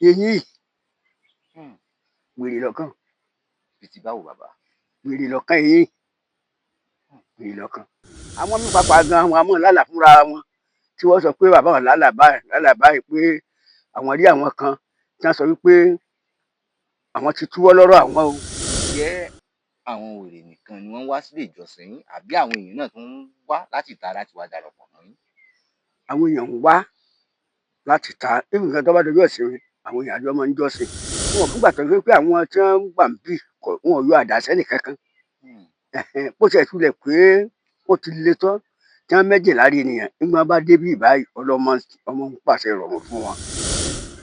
Eyín yìí, wèrè lọ́kàn. Bíi ti báwo, bàbá? Wèrè lọ́kàn eyín, wèrè lọ́kàn. Àwọn mí pàpà gan, àwọn àmọ́ lálàá fúnra wọn tí wọ́n sọ pé bàbá wọn lálàá báyìí, lálàá báyìí, pé àwọn rí àwọn kan tí wọ́n sọ wípé àwọn ti túwọ́ lọ́rọ̀ àwọn o. Ǹjẹ́ àwọn wèrè nìkan ni wọ́n wá sílé ìjọsìn yín, àbí àwọn èèyàn náà tún ń wá láti ìta láti wá darapọ̀ mọ́ yín? Àwọn èèyàn ń wá láti ta. Even nǹkan tó bá dojú ìsinmi, àwọn èèyàn àjọ máa ń jọ́sìn. Wọn ò fúngbà tó ṣe pé àwọn tí wọ́n wà ń bì, wọn ò yọ àdá sẹ́nì kankan. Bó tiẹ̀ tulẹ̀ pé ó ti le tán tí wọ́n méjìlá rí ènìyàn nígbà bá débí báyìí, ọlọ́mọ ọmọ ń pàṣẹ ìrọ̀rùn fún wọn.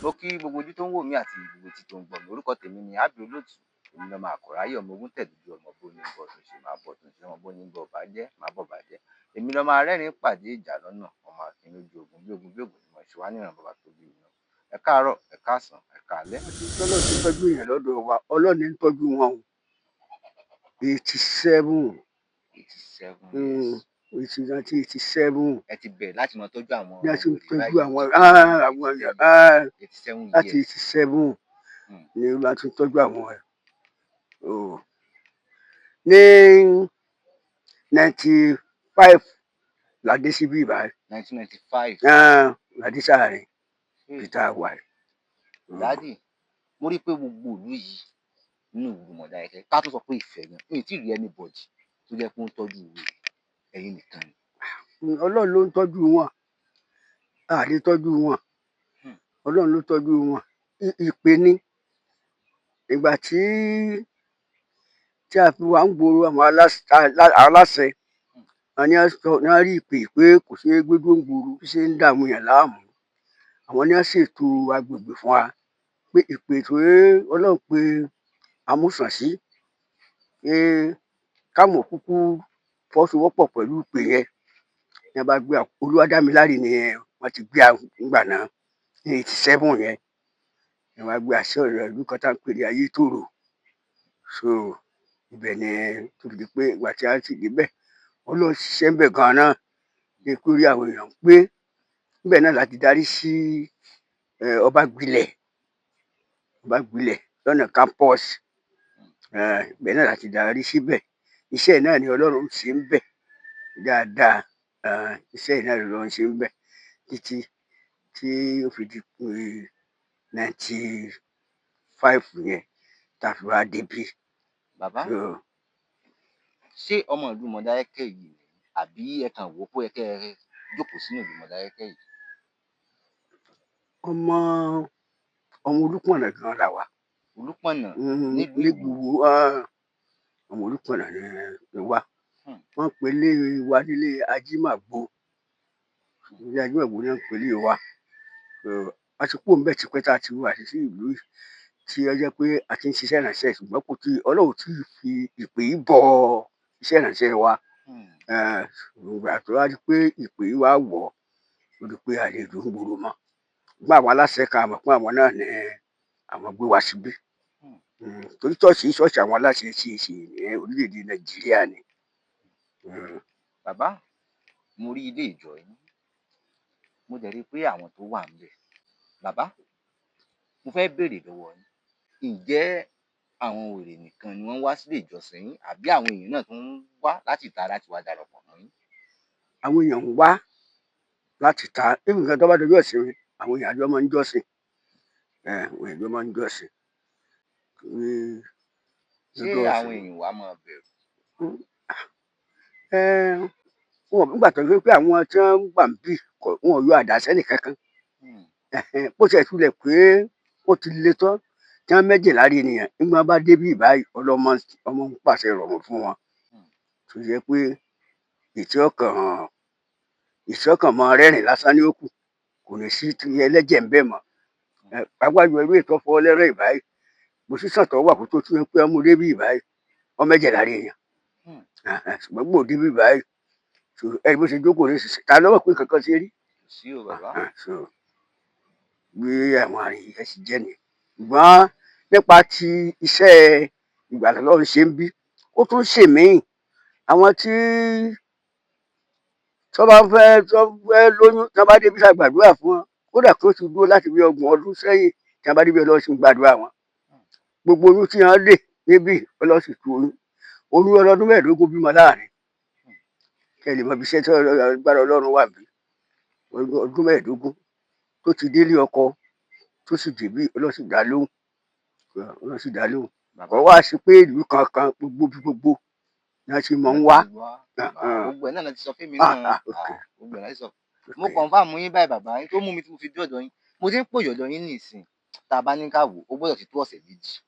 Mo kí gbogbo ojú tó ń wò mí àti gbogbo etí tó ń gbọ́ mi. Orúkọ tèmi ni Ábí Olóòtú. Èmi lọmọ Àkùráyè, ọmọ ogun tẹ̀dúdú, ọmọ bó ní bọ̀ tó ṣe máa bọ̀ tó ṣe, ọmọ bó ní bọ̀ bàjẹ́ máa bọ̀ bàjẹ́. Èmi lọmọ arẹ́rìn pàdé ìjà lọ́nà, ọmọ akin lójú ogun, bí ogun bí ogun ni mo ṣe wá níran bàbá tó bí mi náà. Ẹ káàárọ̀, ẹ káàsán, ẹ káalẹ́. Tọ́lọ́ ti tọ́jú èèyàn lọ́dọ̀ wa, Ọlọ́run ní ń tọ́jú wọn o. 87. 87 years. 1987. Ẹ ti bẹ̀rẹ̀ láti máa tọ́jú àwọn Ní a ti ń wèrè tọ́jú báyìí. àwọn èèyàn 87 láti years. 87 ni wọ́n ti ń tọ́jú àwọn ẹ̀. Ní 95 la dé síbí báyìí. 1995. La dé sáàrin ibi tá a wà yìí. Daddy, mo rí i pé gbogbo ìlú yìí nínú ìlú Mọdákẹ́kẹ́, ká tó sọ pé Ifẹ̀ gan, mi ò tí ì rí anybody tó jẹ́ pé ó ń tọ́jú wèrè, ẹ̀yin nìkan ni. Ọlọ́run ló ń tọ́jú wọn, a lè tọ́jú wọn. Ọlọ́run ló tọ́jú wọn. Ìpè ní ìgbà tí a fi wà ń gbòòrò, àwọn aláṣẹ wọn ní wọ́n rí ìpè pé kò ṣeé gbé dúró ń gbòòrò bí ṣe ń dààmú yàn láàmú. Àwọn ní wọ́n ṣètò agbègbè fún wa pé ìpè tó Ọlọ́run pé amúsàn sí pé káwọn kúkú fọwọ́sowọ́pọ̀ pẹ̀lú ìpè yẹn ní wọ́n bá gbé Olúwadámiláre ni wọ́n ti gbé nígbà náà ní 87 yẹn ni wọ́n gbé àṣẹ ọ̀rọ̀ ìlú kan tá à ń pè ní Ayétòrò. So ibẹ̀ ni tó fi di pé ìgbà tí a sì débẹ̀, Ọlọ́run ṣiṣẹ́ ńbẹ̀ gan-an náà ní pé orí àwọn èèyàn pé níbẹ̀ náà láti darí sí Ọbágbilẹ̀, Ọbágbilẹ̀ lọ́nà campus. Ibẹ̀ náà láti darí síbẹ̀. Iṣẹ́ náà ni Ọlọ́run ń ṣe ńbẹ̀ dáadáa. Iṣẹ́ náà ni Ọlọ́run ń ṣe ńbẹ̀ títí tí ó fi di pé 95 yẹn tá a fi wá débí. Bàbá, ṣé ọmọ ìlú Mọdákẹ́kẹ́ yìí ni, àbí ẹ kàn wò ó pé ó yẹ kẹ́ ẹ jókòó sínú ìlú Mọdákẹ́kẹ́ yìí? Ọmọ Olúpọ̀nà gan la wà. Olúpọ̀nà nílùú Nílùú Ìwó. Ọmọ Olúpọ̀nà ni wá. Wọ́n pè ilé wa nílé Ajímàgbò. Ilé Ajímàgbò ni wọ́n pè ilé wa. A ti kúrò ńbẹ̀ tipẹ́ tá a ti wà sí ìlú yìí tí ó jẹ́ pé a ti ń ṣiṣẹ́ ìránṣẹ́, ṣùgbọ́n kò tí Ọlọ́run ò tí ì fi ìpè yìí bọ iṣẹ́ ìránṣẹ́ wa. Ìgbà tó wá di pé ìpè yìí wá wọ̀ ọ́, ó di pé a lè dúró gbòòrò mọ́. Ṣùgbọ́n àwọn aláṣẹ kan, a mọ̀ pé àwọn náà ni àwọn gbé wa síbí. Torí ṣọ́ọ̀ṣì, ṣọ́ọ̀ṣì àwọn aláṣẹ CAC ní orílẹ̀-èdè Nàìjíríà ni. Bàbá, mo rí ilé ìjọ yín, mo dẹ̀ rí i pé àwọn tó wà ńbẹ̀. Bàbá, mo fẹ́ béèrè lọ́wọ́ yín, ǹjẹ́ àwọn wèrè nìkan ni wọ́n wá sílé ìjọsìn yín, àbí àwọn èèyàn náà tún ń wá láti ìta láti wá darapọ̀ mọ́ yín? Àwọn èèyàn ń wá láti ta. Even nǹkan tó bá dojú ìsinmi, àwọn èèyàn àjọ máa ń jọ́sìn. Àwọn èèyàn àjọ máa ń jọ́sìn. Ní Ṣé ọjọ́ àwọn ìsinmi. èèyàn wá máa bẹ̀rù? Wọn nígbà tó ṣe pé àwọn tí wọ́n wà níbí, wọn ò yọ àdá sẹ́nì kankan. Bó tiẹ̀ tulẹ̀ pé ó ti le tán tí wọ́n méjìlá rí ènìyàn nígbà bá débí báyìí, ọlọ́mọ ọmọ ń pàṣẹ ìrọ̀rùn fún wọn. Tó jẹ́ pé ìtí ọkàn máa rẹ́rìn lásán ní ó kù, kò ní sí ti ẹlẹ́jẹ̀ ń bẹ̀ mọ́. Pàápàá jùlọ irú ètò ọ̀fọ̀ ọlẹ́rìn báyìí, mo sì sàn tó wà kó tó tún pé ọmọ débí báyìí, ọmọ méjìlá rí èèyàn. Ṣùgbọ́n gbòó débí báyìí, so ẹ bó ṣe jókòó ní ìsinsìnyí, ta ló mọ̀ pé nǹkan kan ṣe rí? Kò sí o, bàbá. So bí àwọn àrùn yẹn ṣe jẹ́ nìyẹn. Ṣùgbọ́n nípa ti iṣẹ́ ìgbàlà Ọlọ́run ṣe ń bí, ó tún ṣèmíì. Àwọn tí tó bá fẹ́, tó fẹ́ lóyún, tó bá débi tá a gbàdúrà fún wọn, kódà kí ó ti dúró láti bí 30 ọdún sẹ́yìn tí Tí wọ́n bá débi, Ọlọ́run sì ń gbàdúrà wọn. Gbogbo oyún tí wọ́n lè níbí, Ọlọ́run sì tú oyún. Oyún ọlọ́dún 15 bímọ láàrin. Kẹ́ ẹ lè mọ ibi iṣẹ́ tí agbára Ọlọ́run wà bí. Ọdún 15 tó ti délé ọkọ, tó sì débí, Ọlọ́run sì dá lóhùn. Ọlọ́run sì dá lóhùn. Bàbá, Kò wá sí pé ìlú kankan, gbogbo bí gbogbo ni wọ́n ti mọ̀ ń wá. Gbogbo ẹ̀ náà la ti sọ fún mi náà. Ah, ok. Ah, gbogbo ẹ̀ la ti sọ. Mo confirm yín báyìí, bàbá yín tó mú mi tí mo fi dé ọ̀dọ̀ yín. Mo ti ń pòyì ọ̀dọ̀ yín nísìn, tá a bá ní ká wò ó, gbọ́dọ̀ ti tó ọ̀sẹ̀ 2.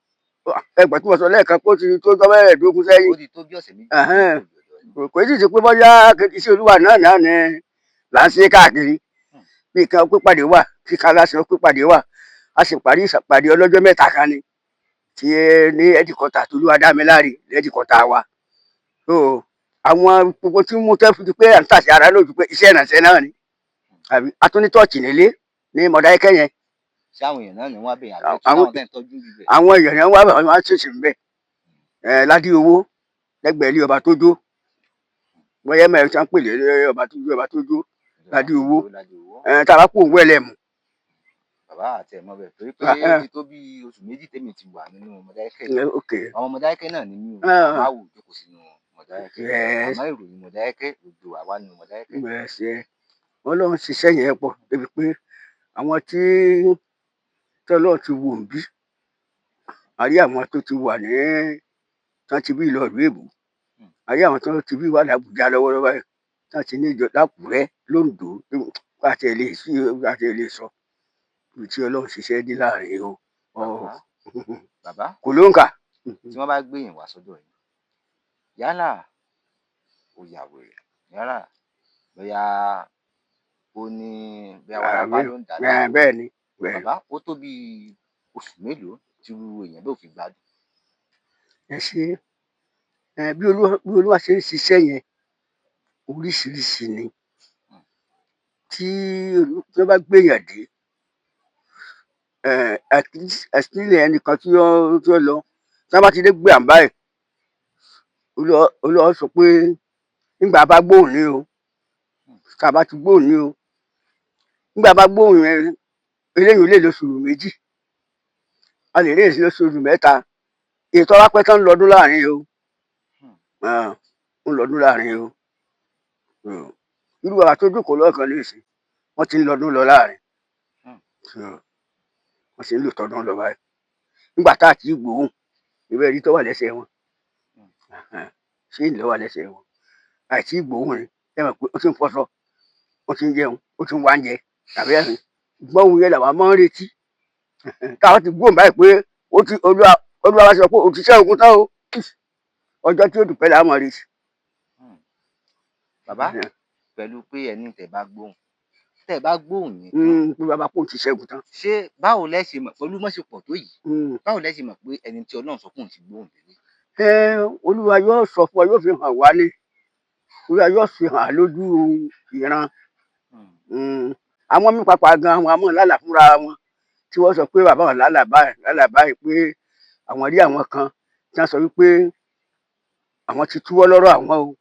Ẹgbẹ́ tí mo sọ lẹ́ẹ̀kan pé ó ti tó ọjọ́ 15 sẹ́yìn. Ó ti tó bí ọ̀sẹ̀ 2 tí mo ti ń pòyì ọ̀dọ̀ yín. Kò sì ṣe pé bóyá iṣẹ́ Olúwa náà ni là ń ṣe káàkiri. Bí kan pípàdé wà, kíkà lásán pípàdé wà, a sì parí ìṣàpàdé ọlọ́jọ́ 3 kan ni tí ní headquarter tó Olúwa dá mi láre, headquarter wa. So àwọn gbogbo tí mo tẹ́ fi di pé à ń tàṣe ara lójú pé iṣẹ́ ìrànṣẹ́ náà ni, àbí a tún ní church nílé ní Mọ̀dákẹ́kẹ́ yẹn. Ṣé àwọn èèyàn náà ni wọ́n á bẹ̀yìn, àbí tún láwọn tẹ́ ń tọ́jú bíbẹ̀? Àwọn èèyàn yẹn wá, wọn á ṣèṣì ń bẹ̀ ẹ ládì owó lẹ́gbẹ̀ẹ́ ilé ọba tó jó, bóyá mẹ́rin tí wọ́n pè lé ọba tó jó, ọba tó jó ládì owó. Ládì owó. Ẹ tá a bá kó òun wẹ̀lẹ̀ mù. Bàbá àti ẹ̀mọ́ bẹ̀ torí pé ó ti tó bí oṣù 2 tèmi ti wà nínú Mọ̀dákẹ́kẹ́ yìí. Àwọn Mọ̀dákẹ́kẹ́ náà ni mí o. Àmọ́ àwò jókòó sínú Mọ̀dákẹ́kẹ́. Àmọ́ ìròyìn Mọ̀dákẹ́kẹ́ gbogbo àwa nínú Mọ̀dákẹ́kẹ́. Yes, Ọlọ́run ṣiṣẹ́ yẹn pọ̀ débi pé àwọn tí Ọlọ́run ti wò ń bí, a rí àwọn tó ti wà ní tí wọ́n ti bí lọ ìlú èbó, a rí àwọn tó ti bí wà l'Àbújá lọ́wọ́lọ́wọ́ báyìí, tí wọ́n ti ní ìjọ l'Ákùrẹ́, l'Óǹdó, àti ẹ̀ lè sí àti ẹ̀ lè sọ ibi tí Ọlọ́run ṣiṣẹ́ dé láàrin o. Bàbá, bàbá, Kò lóǹkà. tí wọ́n bá gbé èèyàn wá sọ́dọ̀ yín, yálà ó ya wèrè, yálà bóyá ó ní bóyá wárápá ló ń dà á láàmú, Bẹ́ẹ̀ ni, bẹ́ẹ̀. Bàbá, ó tó bí oṣù mélòó tí irú èèyàn bẹ́ẹ̀ ò fi gbádùn? Ẹ ṣe ẹ. Bí Olúwa ṣe ń ṣiṣẹ́ yẹn, oríṣiríṣi ni. Tí wọ́n bá gbéyàn dé, ẹ̀sìnlẹ̀ ẹnìkan tí ó lọ, tí wọ́n bá ti dé gbé à ń báyìí, Olúwa sọ pé nígbà bá gbóhùn ní o, tá a bá ti gbóhùn ní o, nígbà bá gbóhùn yẹn, eléyìí lè lóṣù 2, a lè rí èsì lóṣù 3. Ètò ọba pẹ́ tán, ń lọ́dún láàrin o, ń lọ́dún láàrin o. Irú bàbá tó jókòó lọ́ọ̀kan ní ìsìn, wọ́n ti ń lọ́dún lọ láàrin, wọ́n sì ń lò tọdún lọ báyìí. Nígbà tá a ti gbóhùn ìwé ẹ̀rí tó wà lẹ́sẹ̀ wọn, ṣé ìlú wà lẹ́sẹ̀ wọn, àìsí ìgbóhùn ni. Ẹ mọ̀ pé ó ti ń fọṣọ, ó ti ń jẹun, ó ti ń wá oúnjẹ tàbí ẹ̀rín gbóhùn yẹn làwọn máa ń retí. Táwọn ti gbóhùn báyìí pé ó ti Olúwa wá sọ pé ó ti ṣẹ́ ogun tán o, ọjọ́ tí ó dùpẹ́ làwọn máa retí. Bàbá, pẹ̀lú pé ẹni tẹ́ bá gbóhùn yẹn tán, Pé bàbá kò ti ṣẹ́gun tán. Ṣé báwo lẹ ṣe mọ̀, pẹ̀lú mọ́ ṣe pọ̀ tó yìí, báwo lẹ ṣe mọ̀ pé ẹni tí Ọlọ́run sọ pé òun ti gbóhùn lélẹ̀? Ẹ Olúwa yóò sọ fún ọ, yóò fi hàn wá ní, Olúwa yóò fi hàn á lójú ìran. Àwọn mí pàpà gan, àwọn àmọ́ lálàá fúnra wọn, tí wọ́n sọ pé bàbá wọn lálàá báyìí, lálàá báyìí, pé àwọn rí àwọn kan tí wọ́n sọ wípé àwọn ti túwọ́ lọ́rọ̀ àwọn o,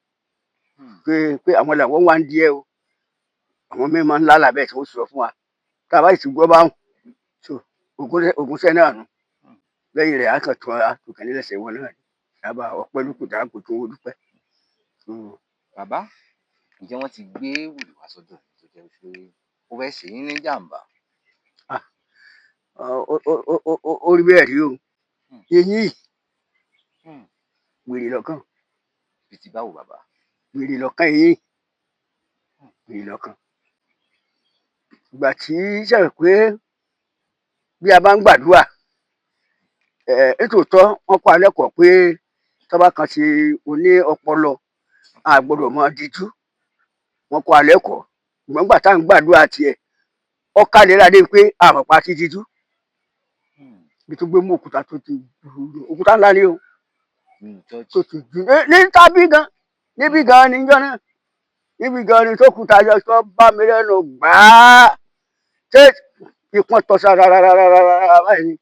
pé àwọn làwọn wá ń díẹ̀ o. Àwọn míì máa ń lálàá bẹ́ẹ̀ tí wọ́n sọ fún wa. Tá a bá sì ti gbọ́ báwọn so ògúnṣẹ́ náà nù lẹ́yìn rẹ̀, á kàn tún á tún kàn nílẹ̀ṣẹ̀ wọn náà ni dábàá ọpẹ́ lókù tá a kò tún owó dúpẹ́. Bàbá, ǹjẹ́ wọ́n ti gbé wèrè wá sọ́dọ̀ yín tó jẹ́ pé ó fẹ́ ṣe yín ní jàǹbá? Ó rí bẹ́ẹ̀ rí o. Eyín yìí, wèrè lọ́kàn. Bíi ti báwo, bàbá? Wèrè lọ́kàn, eyín wèrè lọ́kàn. Ìgbà tí sẹ́yìn pé bí a bá ń gbàdúrà ẹ̀ nítòótọ́, wọ́n kọ́ alẹ́ kọ̀ pé tọ́ba kan ṣe oní ọpọlọ, a gbọ́dọ̀ máa dijú. Wọ́n kọ́ alẹ́ kọ̀, ṣùgbọ́n nígbà tá à ń gbàdúrà tiẹ̀, ọ̀kadì ládé pé àmọ̀pá ti dijú bí tó gbé mú òkúta tó ti òkúta ńlá ni o Nínú church? Tó ti jù ní tábí gan, níbí gan níjọ́ náà, níbi gan ni tó kúta yọ tó bá mi lẹ́nu gbàá, ṣé ìpọ́n tọ́ sára rárá báyìí ni,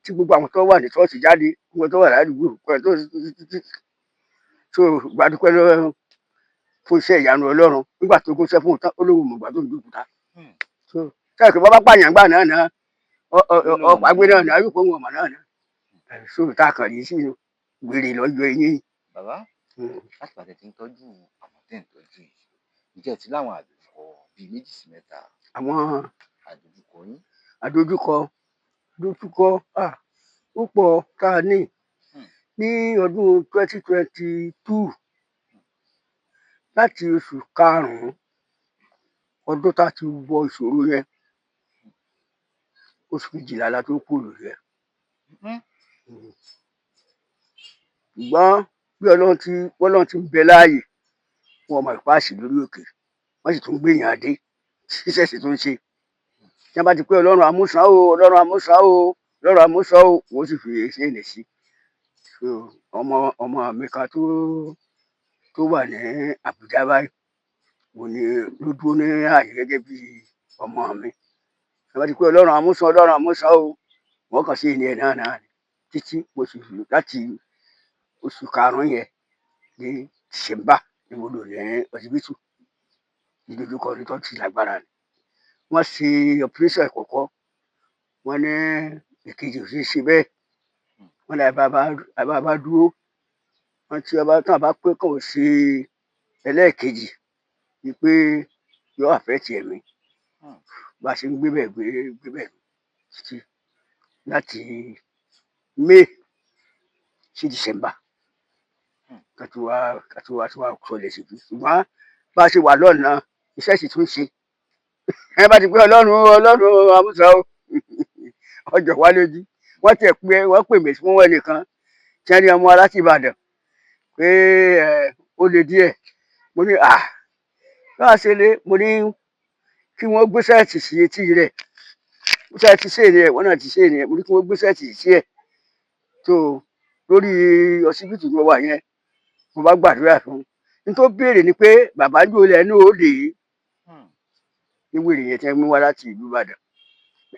tí gbogbo àwọn tó wà ní ṣọ́ọ̀ṣì jáde, gbogbo tó wà ládùúgbò tó so gbàdúpẹ́ lọ́wọ́ fún iṣẹ́ ìyanu Ọlọ́run. Nígbà tó gúnṣẹ́ fún un tán, ó lóun mọ̀gbà tó ń dúkúta. So sẹ́yìn pé bọ́ bá pààyàn gbà náà náà Ọ̀pá gbé náà ní ayé kó wọn mọ̀ náà ní sóòrò tá a kàn rí sí wèrè lọ́jọ́ eyín. Bàbá, láti pàtẹ tí ń tọ́jú àwọn tẹ́ ń tọ́jú yìí, ǹjẹ́ ẹ ti láwọn àdojúkọ bíi méjì sí mẹ́ta? Àwọn àdojúkọ yín. Àdojúkọ ó pọ̀ tá a ní ní ọdún 2022, láti oṣù karùn-ún ọdún tá a ti wọ ìṣòro yẹn, oṣù kejìlá la tó kúrò lórí ẹ̀. Ṣùgbọ́n bí Ọlọ́run ti ń bẹ láàyè, wọn mọ̀ ìpáàsì lórí òkè, wọ́n sì tún gbéyàn dé ṣíṣẹ́ sì tún ṣe. Tí wọ́n bá ti pé Ọlọ́run àmúṣán o, Ọlọ́run àmúṣán o, Ọlọ́run àmúṣán o, wọ́n sì fi ṣe é sí. Ọmọ mi kan tó wà ní Àbújá báyìí, mo ní ló dúró ní ààyè gẹ́gẹ́ bí ọmọ mi. Tí wọ́n bá ti pé Ọlọ́run àmúṣán, Ọlọ́run àmúṣán o, wọ́n kàn sí ìní ẹ̀ náà náà títí mo sì fi láti oṣù karùn-ún yẹn ní December ni mo lò ní ọsibítù. Ìdojúkọ ní tó ti lágbára ni. Wọ́n ṣe operation àkọ́kọ́, wọ́n ní èkejì ò ṣeé ṣe bẹ́ẹ̀. Wọ́n ní àbá dúró, wọ́n tí ọba tán bá pé kàn ṣe ẹlẹ́ẹ̀kejì ni pé yóò affect ẹ̀mí. Bá a ṣe ń gbé bẹ́ẹ̀ gbé bẹ́ẹ̀ títí láti May sí December kátó wá tó wá sọlẹ̀ síbi. Ṣùgbọ́n bá a ṣe wà lọ́nà, iṣẹ́ sì tún ṣe. Ẹ bá ti pé Ọlọ́run Ọlọ́run àmúṣá o, ọjọ́ wa lójú. Wọ́n tiẹ̀ pé wọ́n pè mí fún ẹnìkan tí wọ́n ní ọmọ aláti Ìbàdàn pé ẹ ó le díẹ̀. Mo ní à bá a ṣe lé, mo ní kí wọ́n gbé sẹ́ẹ̀tì sí etí rẹ̀. Sẹ́ẹ̀tì sí èrè ẹ̀, wọ́n náà ti ṣe èrè ẹ̀. Mo ní kí wọ́n gbé sẹ́ẹ̀tì sí ẹ̀. Tó lórí ọsibítù tí mo wà yẹn, mo bá gbàdúrà fún un. N tó béèrè ni pé bàbá ń jò lẹ́nu òde ní wèrè yẹn tí wọ́n mú wá láti ìlú Ìbàdàn.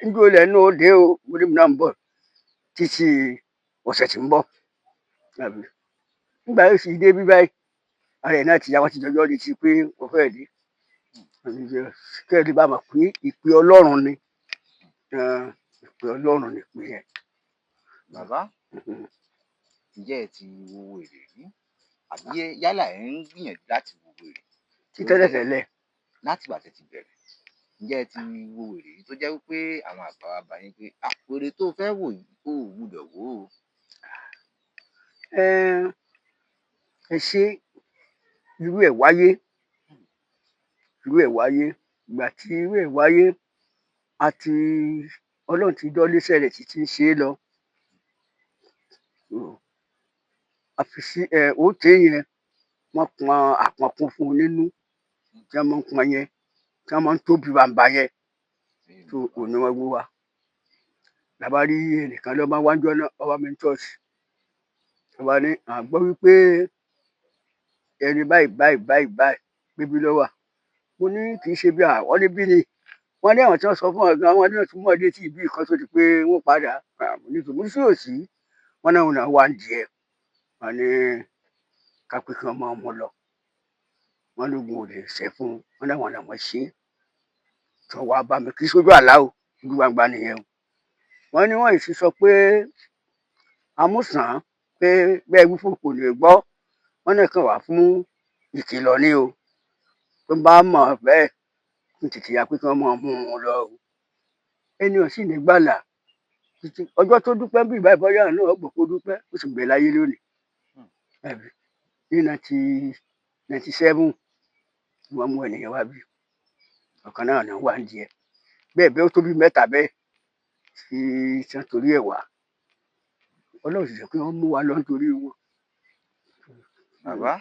Ń jò lẹ́nu òde o, mo ní mo náà ń bọ̀ títí ọ̀sẹ̀ tí ń bọ̀. Nígbà yóò sì dé bí báyìí, ara ẹ̀ náà ti yá, wọ́n ti jọjọ́ retí pé wọ́n fẹ́ dé. Kẹ́ ẹ lè bá mọ̀ pé ìpè Ọlọ́run ni, ìpè Ọlọ́run ni ìpè yẹn. Bàbá, ǹjẹ́ ẹ ti wo wèrè rí? Àbí yálà ẹ̀ ń gbìyànjú láti wo wèrè? Tí tẹ́lẹ̀tẹ́lẹ̀. Láti ìgbà tẹ́ ti bẹ̀rẹ̀, ǹjẹ́ ẹ ti wo wèrè rí tó jẹ́ wípé àwọn àgbà wa bá yín pé wèrè tó fẹ́ wò yìí, o ò gbúdọ̀ wò ó? Ẹ ṣe, irú ẹ̀ wáyé. Irú ẹ̀ wáyé. Ìgbà tí irú ẹ̀ wáyé, àti Ọlọ́run ti dọ́lé iṣẹ́ rẹ̀ títí ń ṣe é lọ. Àfi sí ẹ òóté yẹn, wọ́n pọn àpọ̀nkún fún un nínú tí wọ́n máa ń pọn yẹn, tí wọ́n máa ń tóbi bàǹbà yẹn, tó òní wọn gbé wá. Làbá rí ẹnìkan ló máa wá ń jọ́ náà, ọba mi ní church. Ọba ní à gbọ́ wípé ẹni báyìí báyìí báyìí báyìí bíbí ló wà. Mo ní kì í ṣe bí àwọn níbí ni. Wọ́n ní àwọn tí wọ́n sọ fún ọ̀gá wọn ní wọ́n tún mọ̀ létí ìbí kan tó di pé wọ́n padà. Mo ní tòun sí òsì. Wọ́n náà wọ́n wá ń díẹ̀. Wọ́n ní ká pé kí wọ́n máa mú lọ. Wọ́n lóògùn ò lè ṣẹ́ fún un. Wọ́n náà wọ́n làwọn ṣe é. Tí wọ́n wá bá mi kí sójú àlá o, ojú gbangba nìyẹn o. Wọ́n ní wọ́n sì sọ pé amúsàn pé bẹ́ẹ̀ wí fún kò lè gbọ́. Wọ́n náà kàn wá fún ìkìlọ̀ ni o. Tó bá mọ̀ bẹ́ẹ̀, kí n tètè ya pé kí wọ́n máa mú un lọ o. Ẹni ò sì ní gbàlà. Títí ọjọ́ tó dúpẹ́ bí ìbá ìbọ́yà náà gbọ́ kó dúpẹ́, ó sì ń bẹ láyé lónìí. Ní 1997 ni wọ́n mú ẹnìyẹn wá bí. Ọ̀kan náà ni wà ń díẹ̀. Bẹ́ẹ̀ bẹ́ẹ̀ ó tó bí mẹ́ta bẹ́ẹ̀ tí wọ́n torí ẹ̀ wá. Ọlọ́run sì jẹ́ pé wọ́n mú wa lọ nítorí wọn. Bàbá,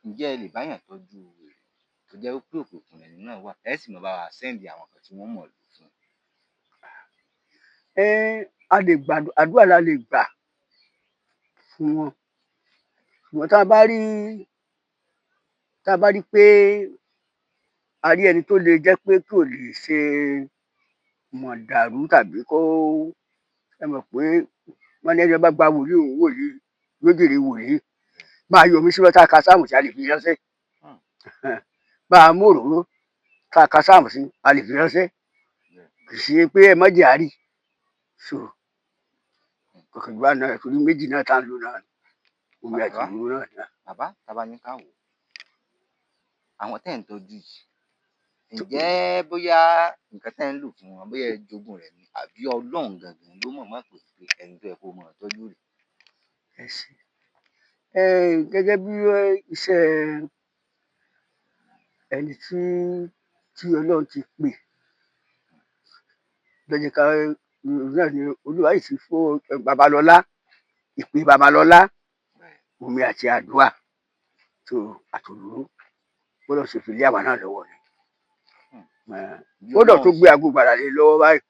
ǹjẹ́ ẹ lè báyàn tọ́jú wèrè tó jẹ́ pé òkè òkun lẹni náà wà, ẹ sì máa bá wa sẹ́ǹdì àwọn kan tí wọ́n mọ̀ lò fún un? A lè gbà, àdúrà la lè gbà fún wọn. Ṣùgbọ́n tá a bá rí pé a rí ẹni tó lè jẹ́ pé kò lè ṣe mọ̀dàrú tàbí kó ẹ mọ̀ pé wọ́n ní ẹni bá gba wòlíì òun wòlíì yóò jèrè wòlíì. Bá a yọ omi síbẹ̀ tá a ka sáàmù sí, a lè fi ránṣẹ́. Bá a mú òróró tá a ka sáàmù sí, a lè fi ránṣẹ́. Kì í ṣe pé ẹ má jẹ́ àárí. So kòkò gbà náà torí méjì náà tá à ń lò náà, omi àti Bàbá, òróró náà náà. Bàbá, tá bá ní ká wò ó, àwọn tẹ́ ẹ̀ ń tọ́jú yìí, ǹjẹ́ bóyá nǹkan tẹ́ ẹ̀ ń lò fún wọn, bóyá ẹ jogún rẹ̀ ni àbí Ọlọ́run gangan ló mọ̀ọ́mọ̀ pè pé ẹni tó yẹ kó máa tọ́jú rèé? Ẹ ṣé. Gẹ́gẹ́ bí iṣẹ́ ẹni tí Ọlọ́run ti pè ló jẹ́ ká náà ni Olúwa yìí ti fún Babalọlá, ìpè Babalọlá, omi àti àdúrà tó àtòróró bọ́lọ́run ṣe fi lé àwa náà lọ́wọ́ ni. Bí Kódà tó Ọlọ́run gbé aago gbàrà lé lọ́wọ́ báyìí,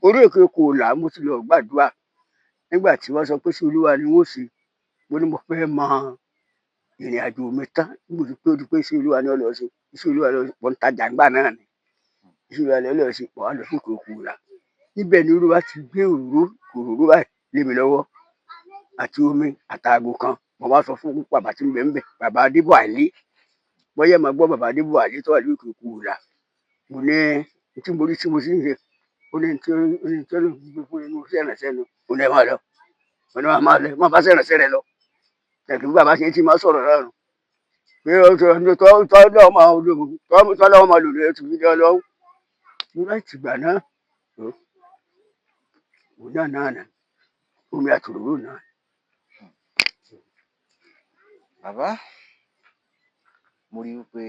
orí òkè Kòòlà mo ti lọ gbàdúrà nígbà tí wọ́n sọ pé sí Olúwa ni wọ́n ó ṣe. Mo ní mo fẹ́ mọ ìrìn àjò mi tán nígbà tó pé ó di pé sí Olúwa ni ó lọ ṣe, sí Olúwa lọ, mo ń tajà ńgbà náà ni. Sí Olúwa ni ó lọ ṣe, mo wá lọ sí òkè Kòòlà. Níbẹ̀ ni Olúwa ti gbé òróró òróró báyìí lé mi lọ́wọ́ àti omi àtàgò kan. Mo wá sọ fún bàbá tí ń bẹ ńbẹ̀, bàbá Adébọ̀wálé. Bóyá ẹ máa gbọ́ bàbá Adébọ̀wálé tó wà ní òkè Kòòlà. Mo ní tí mo rí tí mo sì ń ṣe, ó ní tí ó ní tí Ọlọ́run gbé fún inú iṣẹ́ ìránṣẹ́ nu. Ó ní ẹ máa lọ. Mo ní máa lọ, máa bá iṣẹ́ ìránṣẹ́ rẹ lọ. Ẹ̀kí bí bàbá ṣe ti máa sọ̀rọ̀ náà nù. Pé tọ́ máa lò tọ́ lọ́wọ́ máa lò lórí ti fi lé ọ lọ́wọ́. Mo láti ìgbà náà, òun náà náà nà, omi àti òróró náà. Bàbá, mo rí i pé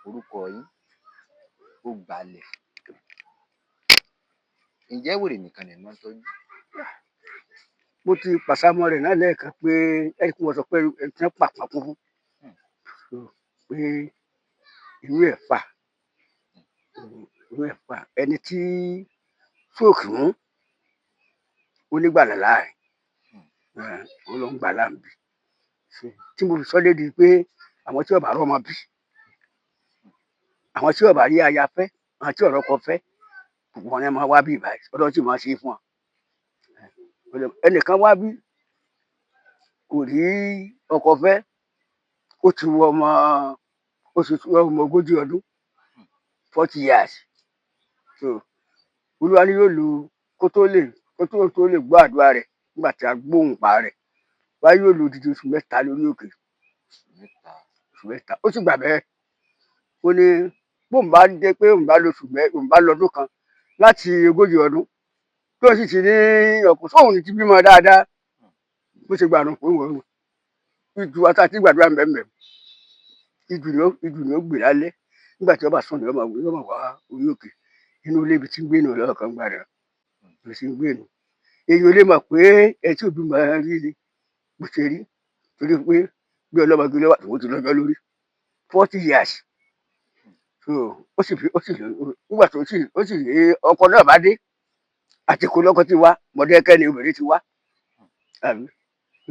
orúkọ yín ó gbalẹ̀. Ǹjẹ́ wèrè nìkan lẹ̀ máa ń tọ́jú? Mo ti pàṣámọ́ rẹ̀ náà lẹ́ẹ̀kan pé ẹ̀rí kí wọ́n sọ pé ẹni tí wọ́n pàpà kún fún pé inú ẹ̀ fà, inú ẹ̀ fà. Ẹni tí stroke mú, ó nígbàlà láàrin, ó lọ ń gbà láǹbì. Tí mo fi sọ lédi pé àwọn tí ó bá rọ́mọ bí, àwọn tí ó bá rí aya fẹ́, àwọn tí ọ̀rọ̀ kọ fẹ́, gbogbo wọn ni wọ́n máa wá bí ìbáyìí, Ọlọ́run sì máa ṣe é fún wọn. Ẹnìkan wá bí kò rí ọkọ fẹ́, ó ti wọ ọmọ, ó ti wọ ọmọ ogójì ọdún, 40 years. So Olúwa ni yóò lu kó tó lè kó tó tó lè gbọ́ àdúrà rẹ̀ nígbà tí a gbóhùn pa rẹ̀. Wá yóò lu odidi oṣù mẹ́ta lórí òkè. Oṣù mẹ́ta. Oṣù mẹ́ta. Ó sì gbà bẹ́ẹ̀. Ó ní bóun bá dé pé òun bá lóṣù mẹ́ òun bá lọ́dún kan láti ogójì ọdún tó sì ti ní ọkùnrin sóun ti bímọ dáadáa bó ṣe gbà nù pé òun ìjù àti gbàdúrà mbẹ̀mbẹ̀. Ìjù ni ó gbè lálẹ́ nígbà tí ó bá sùn ni ó máa wá orí òkè inú ilé ibi tí ń gbé nù lọ́ọ̀kan gbà rẹ̀ ibi tí ń gbé nù. Èyí ò lè mọ̀ pé ẹ tí òbí máa rí ni bó ṣe rí torí pé bí ọlọ́mọge ló wà tó ti lọ́jọ́ lórí 40 years. So ó sì fi ó sì nígbà tó sì ó sì rí ọkọ náà bá dé àti kó lọ́kọ ti wá Mọ̀dẹ́kẹ́ ni obìnrin ti wá.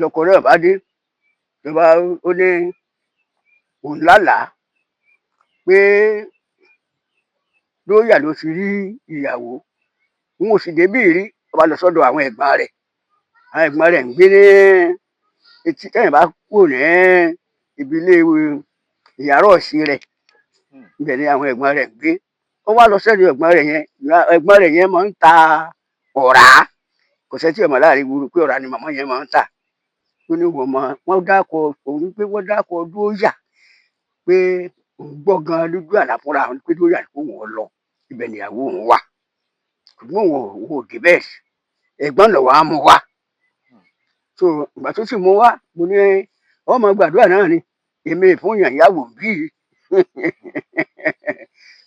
Lọ́kọ náà bá dé ló bá ó ní òun lálàá pé lóyà ló ti rí ìyàwó òun ò sì débí rí, ó bá lọ sọ́dọ̀ àwọn ẹ̀gbọ́n rẹ̀. Àwọn ẹ̀gbọ́n rẹ̀ ń gbé ní etí tẹ́yìn bá kúrò ní ibi ilé ìyàrá ọ̀sìn rẹ̀, ibẹ̀ ni àwọn ẹ̀gbọ́n rẹ̀ ń gbé. Ó wá lọ sọ́dọ̀ ẹ̀gbọ́n rẹ̀ yẹn, ẹ̀gbọ́n rẹ̀ yẹn máa ń ta ọ̀rá. Kò sẹ́ni tí ò mọ̀ láàrin ìgboro pé ọ̀rá ni màmá yẹn máa ń tà. Ó ní wọ́n mọ̀, wọ́n dákọ̀ òun pé wọ́n dákọ̀ Dóyà pé òun gbọ́ gan lójú àlá fúnra òun pé Dóyà kó òun lọ, ibẹ̀ ni ìyàwó òun wà. Ṣùgbọ́n òun ò dé bẹ́ẹ̀. Ẹ̀gbọ́n lọ wá mú wá. So ìgbà tó sì mú wá, mo ní ọmọ gbàdúrà náà ni, èmi fún yàn ìyàwó bí.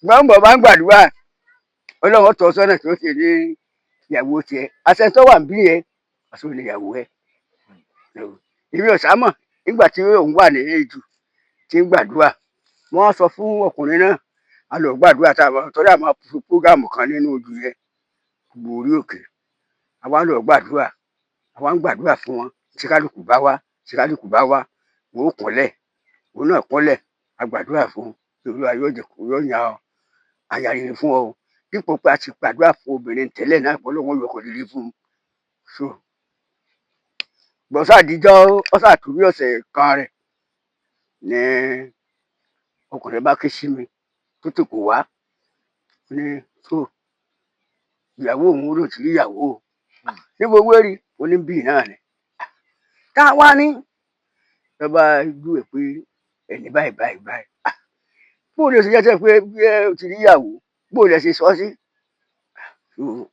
Ṣùgbọ́n bó bá ń gbàdúrà, Ọlọ́run ó tọ́ ọ sọ́nà tí ó ṣe ní ìyàwó tiẹ̀. Àṣẹ tó wà níbí yẹn, àṣẹ òun ni ìyàwó ẹ. Èmi ò sá mọ̀ nígbà tí òun wà ní ìjù tí ń gbàdúrà. Wọ́n sọ fún ọkùnrin náà, a lọ gbàdúrà tá a máa torí a máa fi prógámù kan nínú ojú yẹn gbogbo orí òkè. A wá lọ gbàdúrà, a wá ń gbàdúrà fún wọn. Tí kálukú bá wá, tí kálukú bá wá, òun ó kúnlẹ̀, òun náà kúnlẹ̀, a gbàdúrà fún un. Olúwa yóò jẹ́ kó yóò yan aya rere fún ọ. Dípò pé a ti gbàdúrà fún obìnrin tẹ́lẹ̀ náà pé Ọlọ́run ó yọ ọkọ rere fún un. So gbọ̀nsá àdìjọ́ ó ṣàtúnbí ọ̀sẹ̀ kan rẹ̀ ní ọkùnrin bá ké sí mi tó tèkó wá. Ó ní so Ìyàwó òun ló ti rí ìyàwó o. Níbo wérí oníbì náà ni tá a wá ní lọ́ba júwe pé ẹni báyìí báyìí báyìí. Bó lè ṣe jẹ́ pé bí ẹ ti rí ìyàwó, bó lè ṣe sọ sí?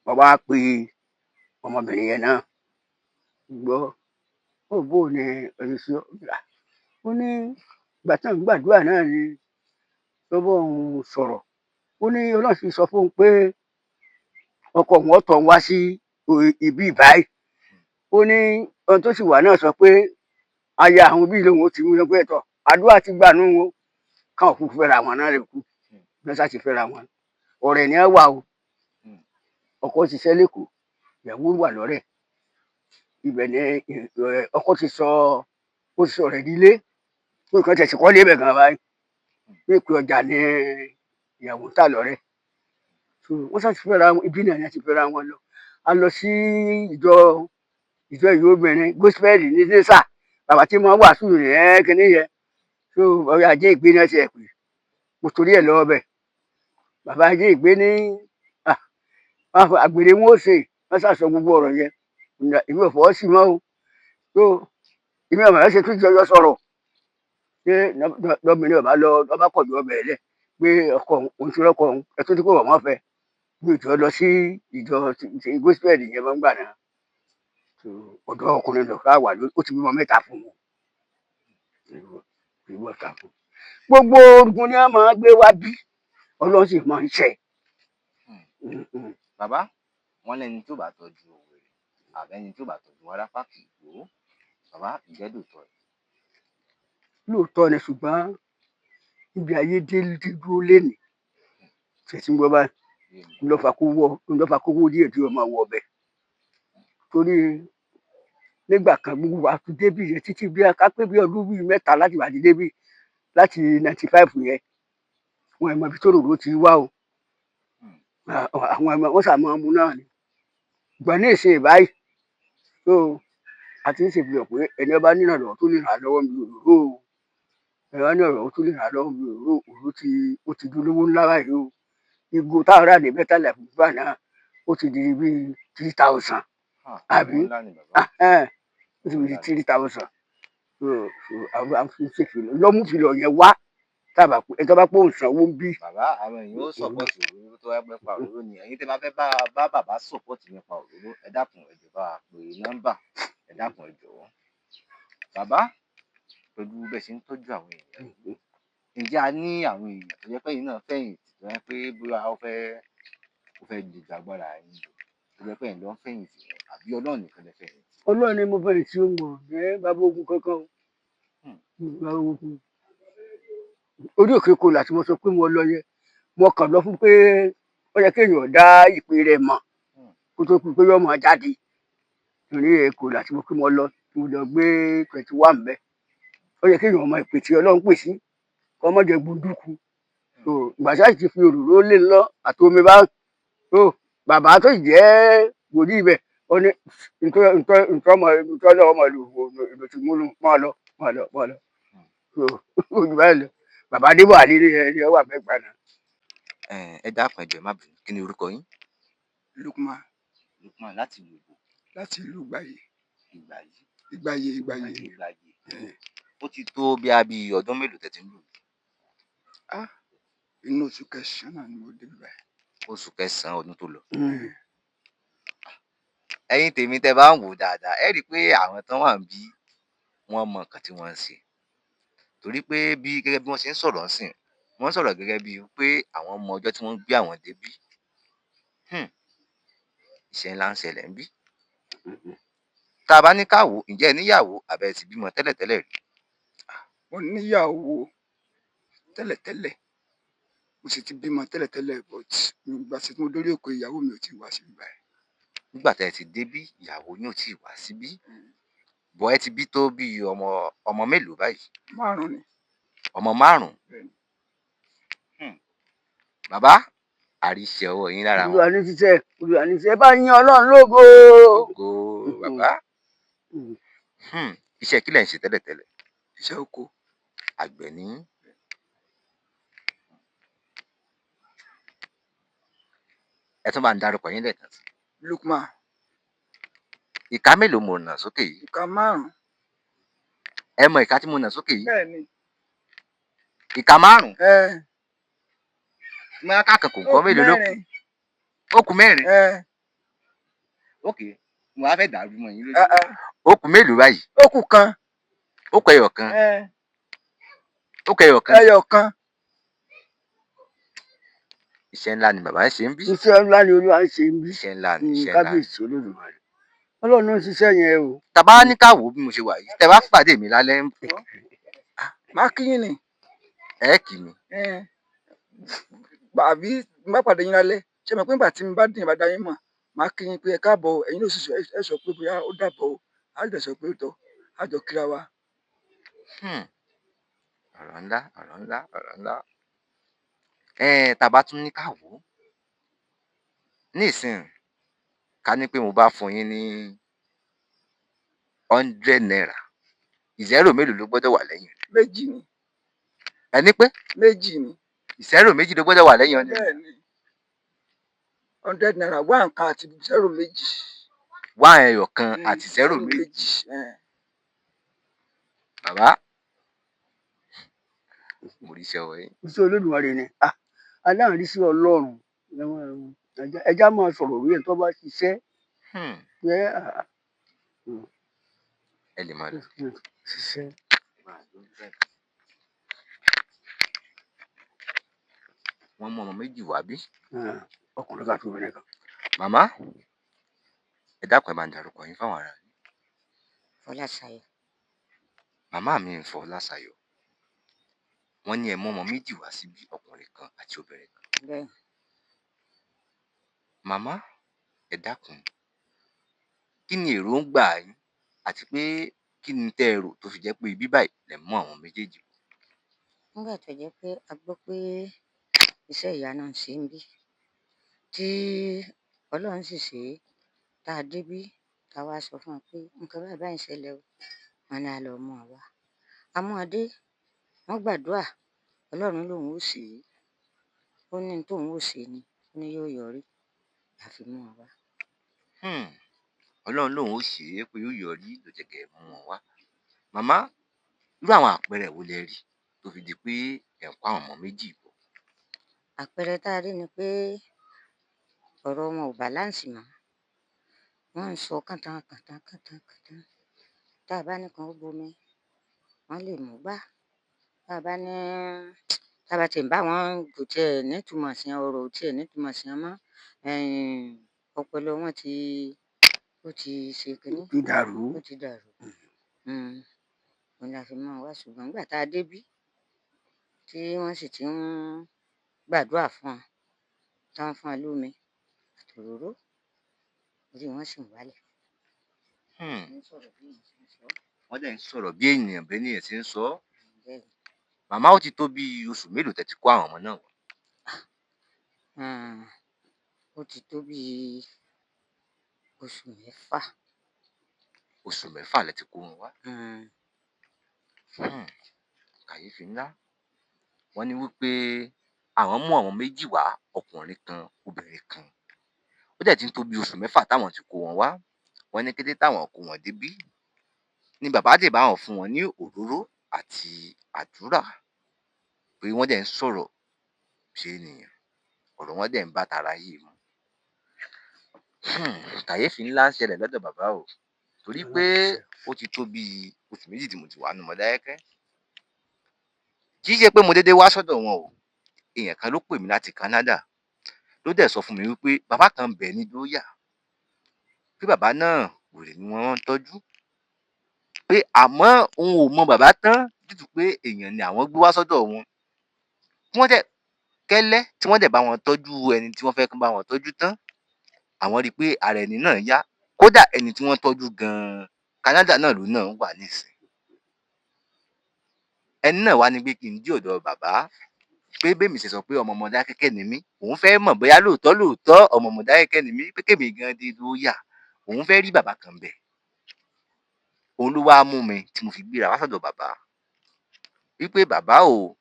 Bàbá pe ọmọbìnrin yẹn náà gbọ́, ó bó ni ẹni sí ọ. Ó ní ìgbà tí àwọn gbàdúrà náà ni lọ́bọ̀ òun sọ̀rọ̀. Ó ní Ọlọ́run sì sọ fún un pé ọkọ òun ọ̀tọ̀ ń wá sí ibi báyìí. Ó ní ohun tó sì wà náà sọ pé aya àwọn bíi lòun ó ti mú pé ẹ̀tọ́ àdúrà ti gbà nù wọn, káwọn kúkú fẹ́ra wọn náà lè kú bí wọ́n sá ti fẹ́ra wọn. Ọ̀rẹ́ ni ẹ wà o. Ọkọ ṣiṣẹ́ lẹ́kọ̀ọ́, ìyàwó wà lọ́rẹ̀. Ibẹ̀ ni ọkọ ti sọ, ó sọ rẹ̀ dílé pé nǹkan tẹ̀sí kọ́ lébẹ̀ gan báyìí, pé ìpè ọjà ni ìyàwó ń tà lọ́rẹ̀. So wọ́n sá ti fẹ́ra wọn, ibi náà ni wọ́n ti fẹ́ra wọn lọ. A lọ sí ìjọ ìyó obìnrin gospel ní nẹ́sà, bàbá tí wọ́n wàásù rẹ̀ kínní yẹn. So ọ̀rẹ́ ajé ìgbé náà ti ẹ̀ pè, mo torí ẹ̀ lọ ọbẹ̀. Bàbá ajé ìgbé ní àgbèrè wọn ó ṣe, wọ́n ṣàṣọ gbogbo ọ̀rọ̀ yẹn. Èmi ò fọwọ́ sí mọ́ o. So èmi ọmọ rẹ ṣe tún jọjọ sọ̀rọ̀ pé lọ́bìnrin ọba lọ ọba kọ̀jú ọbẹ̀ lẹ̀ pé ọkọ òun ti rọ́kọ òun ẹ̀tún tí kò wọ́n fẹ́ bí ìjọ lọ sí ìjọ gospel yẹn máa ń gbà náà. Ọ̀dọ́ ọkùnrin lọ ká wà ló ó ti bímọ mẹ́ta fún wọn. Bímọ mẹ́ta fún. Gbogbo ogun ni wọ́n máa gbé wá bí Ọlọ́run sì máa ń ṣe. Bàbá, wọ́n lẹ́ni tó bá tọ́jú òwèrè àbẹ́ni tó bá tọ́jú wárápá kì í gbó. Bàbá, ǹjẹ́ lóòótọ́ ni? Lóòótọ́ ni, ṣùgbọ́n ibi ayé dé dúró lénìí ṣètì ń gbọ́ báyìí ńlọ́fà kó wó díẹ̀ tí ó máa wọ ọbẹ̀. Torí nígbà kan gbogbo wa ti débì yẹn títí bí ká pé bí ọdún bíi mẹ́ta láti wà ní débì láti 95 yẹn, wọn ẹ̀ mọ ibi tó ròrò ti wá o. Àwọn ẹ̀mọ wọn sà máa mú náà ni. Ṣùgbọ́n ní ìsìn báyìí tó a ti ń ṣèfihàn pé ẹni ọba nínà lọ́wọ́ tó lè ràn án lọ́wọ́ mi òróró o. Ẹni ọba nínà lọ́wọ́ tó lè ràn án lọ́wọ́ mi òróró, òróró ti ó ti di olówó ńlá báyìí o. Ìgò táwọn rà ní Better Life gbà náà ó ti di bíi 3,000. Àbí? Ó ti di 3,000. Àwọn fi ṣèfìlọ̀ lọ́mú fìlọ̀ yẹn wá tábà pé ẹni tó bá pòun sanwó ń bí. Bàbá, àwọn èèyàn ó sọ̀pọ̀tì òróró tó wá pẹ́ pa òróró ni. Ẹ̀yin tẹ́ bá fẹ́ bá bàbá sọ̀pọ̀tì nípa òróró, ẹ dákun ẹ jọ̀ọ́ bá wa pè nọ́mbà, ẹ dákun ẹ jọ̀ọ́. Bàbá, pẹ̀lú bẹ́ẹ̀ ṣe ń tọ́jú àwọn èèyàn, ǹjẹ́ a ní àwọn èèyàn tó jẹ́ pé ẹ̀yin náà fẹ̀yìntì tó jẹ́ pé bóyá ó fẹ́ ju agbára yín lọ, tó jẹ́ pé ẹ̀yin ló ń fẹ̀yìntì wọn, àbí Ọlọ́run nìkan lẹ fẹ̀yìntì? Ọlọ́run ni mo fẹ̀yìntì o, mọ̀ ẹ́ bàbá ogun kankan o. Bàbá ogun. Orí òkè kò láti mo sọ pé mo lọ yẹ, mo kàn lọ fún pé ó yẹ kéèyàn dá ìpè rẹ̀ mọ̀ kó tó kú pé yóò máa jáde. Torí Èkó láti mo pé mo lọ, mo lọ gbé 21 bẹ́ẹ̀. Ó yẹ kéèyàn mọ ìpè tí Ọlọ́run pè sí, kó má jẹ gbunduku. Ìgbà tí a ti fi òróró lé lọ àti omi bá tó bàbá tó jẹ́ wòlíì ibẹ̀, ó ní ntọ́ ọmọ ntọ́ ọmọ ìlú ti múlù máa lọ máa lọ máa lọ. Ojú báyìí lọ. Bàbá Adébọ̀ Àlí ni ẹ wà mẹ́gbàá náà. Ẹ dákun ẹ jọ̀ọ́ ẹ má bínú, kí ni orúkọ yín? Lukman. Lukman láti ìlú Èkó. Láti ìlú Ìgbàyè. Ìgbàyè. Ìgbàyè, Ìgbàyè. Ìgbàyè. Ó ti tó bí a bí ọdún mélòó tẹ́ ti ń lò? Inú oṣù kẹsàn-án náà ni mo dé báyìí. Oṣù kẹsàn-án ọdún tó lọ. Ẹ̀yin tèmi tẹ́ bá ń wò dáadáa, ẹ rí i pé àwọn tán wà ń bí wọ́n mọ nǹkan tí wọ́n ń ṣe. Torí pé bí gẹ́gẹ́ bí wọ́n ṣe ń sọ̀rọ̀ ńsìn, wọ́n sọ̀rọ̀ gẹ́gẹ́ bíi pé àwọn mọ ọjọ́ tí wọ́n gbé àwọn débí. Iṣẹ́ ńlá ń ṣẹlẹ̀ ńbí. Tá a bá ní ká wò, ǹjẹ́ ẹ níyàwó àbẹ́ ẹ ti bímọ tẹ́lẹ̀tẹ́lẹ̀ rí? Mo níyàwó tẹ́lẹ̀tẹ́lẹ̀, mo sì ti bímọ tẹ́lẹ̀tẹ́lẹ̀, but ìgbà tí mo dórí òkè ìyàwó mi ò tí ì wá síbí báyìí. Nígbà tẹ́ ẹ ti débí, ìyàwó yín ò tí ì wá síbí. Bọ̀ ẹ ti bí tó bí ọmọ mélòó báyìí? 5 ni. Ọmọ 5? Bẹ́ẹ̀ni. Bàbá, àríṣẹ́ ọwọ́ yín lára wọn. Olúwa ní ṣiṣẹ́, Olúwa ní ṣiṣẹ́, bá yín Ọlọ́run lógo. Ògo bàbá. Iṣẹ́ kí lẹ̀ ń ṣe tẹ́lẹ̀tẹ́lẹ̀? Iṣẹ́ oko. Àgbẹ̀ ni. Ẹ tún bá ń darúkọ yín lẹ́ẹ̀kan sí. Lukman. Ìka mélòó mo nà sókè yìí? Ìka 5. Ẹ mọ ìka tí mo nà sókè yìí? Bẹ́ẹ̀ ni. Ìka 5. Ẹ. Tí mo bá ká kan kò nǹkan mélòó ló kù? Mẹ́rin. Ó kù 4. Ẹ. Ókè, mo wá fẹ́ dàrú mọ́ yín lójú. Ẹ ẹ. Ó kù mélòó báyìí? Ó kù 1. Ó kù ẹyọ kan. Ẹ. Ó kù ẹyọ kan. Ẹyọ kan. Iṣẹ́ ńlá ni bàbá ń ṣe ń bí. Iṣẹ́ ńlá ni Olúwa ń ṣe ń bí. Iṣẹ́ ńlá ni, iṣẹ́ ńlá ni. Kábíyèsí Olódùmarè, Ọlọ́run ló ń ṣiṣẹ́ yẹn o. Tá bá ní ká wò ó bí mo ṣe wà yìí, tẹ bá pàdé mi lálẹ́, Má kí yín ni. Ẹ kì mí. Ẹ. Àbí má pàdé yín lálẹ́, ṣé mo pé nígbà tí mo bá dín ìbàdàn yín mọ̀, má kí yín pé ẹ káàbọ̀, ẹ̀yin ló sì ẹ sọ pé bóyá ó dàbọ̀ o, á jọ sọ pé ó tọ́, á jọ kíra wa. Ọ̀rọ̀ ńlá, ọ̀rọ̀ ńlá, ọ̀rọ̀ ńlá. Tá a bá tún ní ká wò ó. Nísìnyí, ká ní pé mo bá fún yín ní 100 naira, ìzẹ́rò mélòó ló gbọ́dọ̀ wà lẹ́yìn rẹ̀? 2 ni. Ẹ ní pé? 2 ni. Ìzẹ́rò 2 ló gbọ́dọ̀ wà lẹ́yìn 100 Bẹ́ẹ̀ naira. ni. 100 naira, wá nǹkan àti zero 2. Wá ẹyọ kan àti zero 2. 2. Bàbá, mo rí iṣẹ́ ọwọ́ yín. Iṣẹ́ Olódùmarè ni. Aláàárín sí Ọlọ́run. Ẹja máa sọ̀rọ̀ orí ẹ̀ tó bá ṣiṣẹ́. Ẹ lè máa lọ. Ṣiṣẹ́. Wọ́n mú ọmọ 2 wá bí? Ọkùnrin kan àti obìnrin kan. Màmá, ẹ dákun, ẹ máa ń darúkọ yín fáwọn ará yín. Fọláṣayọ̀. Màmá mi ń Fọláṣayọ̀. Wọ́n ní ẹ mú ọmọ 2 wá síbí, ọkùnrin kan àti obìnrin kan. Bẹ́ẹ̀. Màmá, ẹ dákun. Kí ni èròǹgbà yín àti pé kí ni tẹ́ ẹ rò tó fi jẹ́ pé ibi báyìí lẹ mú àwọn méjèèjì? Nígbà tó jẹ́ pé a gbọ́ pé iṣẹ́ ìyanu ń ṣe ń bí, tí Ọlọ́run sì ṣe é, tá a débí, tá a wá sọ fún wọn pé nǹkan báyìí báyìí ń ṣẹlẹ̀ o, wọn ní a lọ mú ọ wá. A mú ọ dé, wọ́n gbàdúrà, Ọlọ́run lòun ó ṣe é, ó ní tóun ó ṣe ni, ó ní yóò yọrí, a fi mú ọ wá. Ọlọ́run lòun ó ṣe é pé yóò yọrí ló jẹ́ kẹ́ ẹ mú wọn wá. Màmá, irú àwọn àpẹẹrẹ wo lẹ rí tó fi di pé ẹ̀ ń kó àwọn ọmọ 2 bọ̀? Àpẹẹrẹ tá a rí ni pé ọ̀rọ̀ wọn ò bàláǹsì mọ́. Wọ́n ń sọ kàntàn kàntàn kàntàn kàntàn. Tá a bá ní kan ó bomi, wọ́n lè mú gbá. Tá a bá ní, tá a bá tiẹ̀ ń bá wọn kò tiẹ̀ nítumọ̀ sí ọ̀rọ̀, ò tiẹ̀ nítumọ̀ sí wọn mọ́. Ọpọlọ wọn ti, ó ti ṣe kínní. Ó ti dàrú. Ó ti dàrú. Òun la fi mú wọn wá, ṣùgbọ́n nígbà tá a débí, tí wọ́n sì ti ń gbàdúrà fún wọn, tí wọ́n fún wọn lómi àtòróró, orí wọn sì ń wálẹ̀. Wọ́n dẹ̀ ń sọ̀rọ̀ bí ènìyàn bí ènìyàn ṣe ń sọ. Bẹ́ẹ̀. Màmá, ó ti tó bí oṣù mélòó tẹ́ ti kó àwọn ọmọ náà wá? Ó ti tó bí oṣù 6. Oṣù 6 lẹ ti kó wọn wá. Kàyéfì ńlá. Wọ́n ní wípé àwọn mú àwọn 2 wá, ọkùnrin kan, obìnrin kan. Ó dẹ̀ ti ń tó bí oṣù 6 táwọn ti kó wọn wá. Wọ́n ní kété táwọn kó wọn débí ni bàbá dè bá wọn fún wọn ní òróró àti àdúrà, pé wọ́n dẹ̀ ń sọ̀rọ̀ ṣe ènìyàn, ọ̀rọ̀ wọn dẹ̀ ń bá tara yìí mu. Kàyéfì ńlá ń ṣẹlẹ̀ lọ́dọ̀ bàbá o, torí pé ó ti tó bí oṣù 2 tí mo ti wà nínú Mọdákẹ́kẹ́. Kì í ṣe pé mo dédé wá sọ́dọ̀ wọn o, èèyàn kan ló pè mí láti Canada, ló dẹ̀ sọ fún mi wípé bàbá kan ń bẹ ní Dóyà, pé bàbá náà wèrè ni wọ́n ń tọ́jú, pé àmọ́ òun ò mọ bàbá tán, due pé èèyàn ni àwọn gbé wá sọ́dọ̀ wọn. Tí wọ́n dẹ̀ kẹ́lẹ́, tí wọ́n dẹ̀ bá wọn tọ́jú ẹni tí wọ́n fẹ́ kí wọ́n bá wọn tọ́jú tán, àwọn rí i pé ara ẹni náà yá. Kódà ẹni tí wọ́n tọ́jú gan-an, Canada náà ló náà wà nísìnyí. Ẹni náà wá ní pé kí n dé ọ̀dọ̀ bàbá, pé bẹ́ẹ̀ mi ṣe sọ pé ọmọ Mọdákẹ́kẹ́ ni mí, òun fẹ́ mọ̀ bóyá lóòótọ́ lóòótọ́ ọmọ Mọdákẹ́kẹ́ ni mí, pé kémi gan dé Dóyà, òun fẹ́ rí bàbá kan bẹ̀. Òun ló wá mú mi tí mo fi gbéra wá sọ́dọ̀ bàbá. Wípé bàbá o,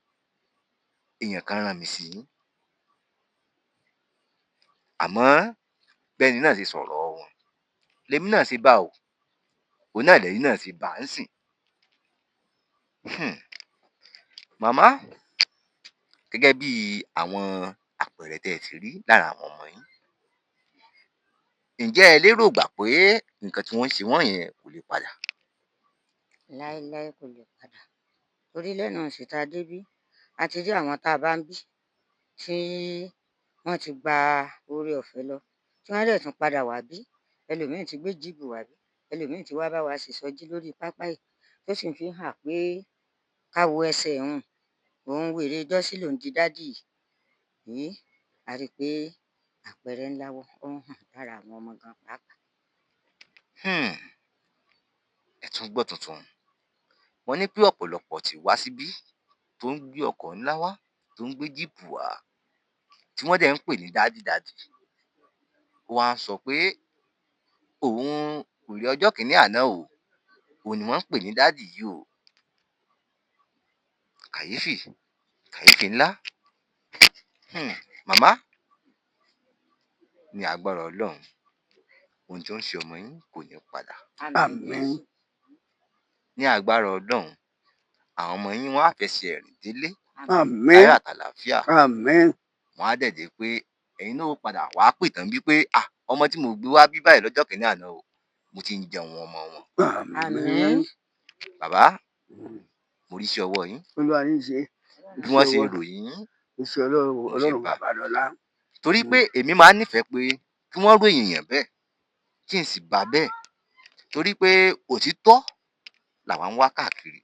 èèyàn kan rán mi sí yín. Àmọ́ bẹ́ẹ̀ni náà ṣe sọ̀rọ̀ wọn lèmi náà ṣe bá o, òun náà lẹ́yìn náà ṣe bá ń sìn. Màmá, gẹ́gẹ́ bí àwọn àpẹẹrẹ tẹ́ ẹ ti rí lára àwọn ọmọ yín, ǹjẹ́ ẹ lérò gbà pé nǹkan tí wọ́n ń ṣe wọ́n yẹn kò lè padà? Láéláé kò lè padà, torí lẹ́nu ìsìn tá a débí, a ti rí àwọn tá a bá ń bí tí wọ́n ti gba oore ọ̀fẹ́ lọ, tí wọ́n dẹ̀ tún padà wá bí. Ẹlòmíín ti gbé jíìpù wá bí, ẹlòmíín ti wá bá wa ṣèsọjí lórí pápá yìí, tó sì fi hàn pé ká wo ẹsẹ̀ òun, òun wèrè jọ́sí lòún di dádì yìí. A rí i pé àpẹẹrẹ ńlá ó ń hàn lára àwọn ọmọ gan pàápàá. Ẹ tún gbọ́ tuntun. Wọ́n ní pé ọ̀pọ̀lọpọ̀ ti wá síbí tó ń gbé ọkọ̀ ńlá wá, tó ń gbé jíìpù wá, tí wọ́n dẹ̀ ń pè ní dádì dádì. Ó wá ń sọ pé òun wèrè ọjọ́ kìíní àná o, òun ni wọ́n ń pè ní dádì yìí o. Kàyéfì, kàyéfì ńlá. Màmá, ní agbára Ọlọ́run, ohun tó ń ṣe ọmọ yín kò ní padà. Àmín. Ní agbára Ọlọ́run, àwọn ọmọ yín wọ́n á fẹsẹ̀ rìn délé. Àmín. Láyọ̀ àtàlàáfíà. Àmín. Wọ́n á dẹ̀ dé pé ẹ̀yin náà ó padà wá pè tán bí pé ọmọ tí mo gbé wá bí báyìí lọ́jọ́ kìíní àná o, mo ti ń jẹun ọmọ wọn. Àmín. Bàbá, mo rí iṣẹ́ ọwọ́ yín. Olúwa ní í ṣe. Bí wọ́n ṣe ròyìn yín. Iṣẹ́ Ọlọ́run bàbá lọ́lá. Torí pé èmi máa ń nífẹ̀ẹ́ pé kí wọ́n ròyìn èèyàn bẹ́ẹ̀, kí n sì bá bẹ́ẹ̀. Torí pé òtítọ́ làwa ń wá káàkiri.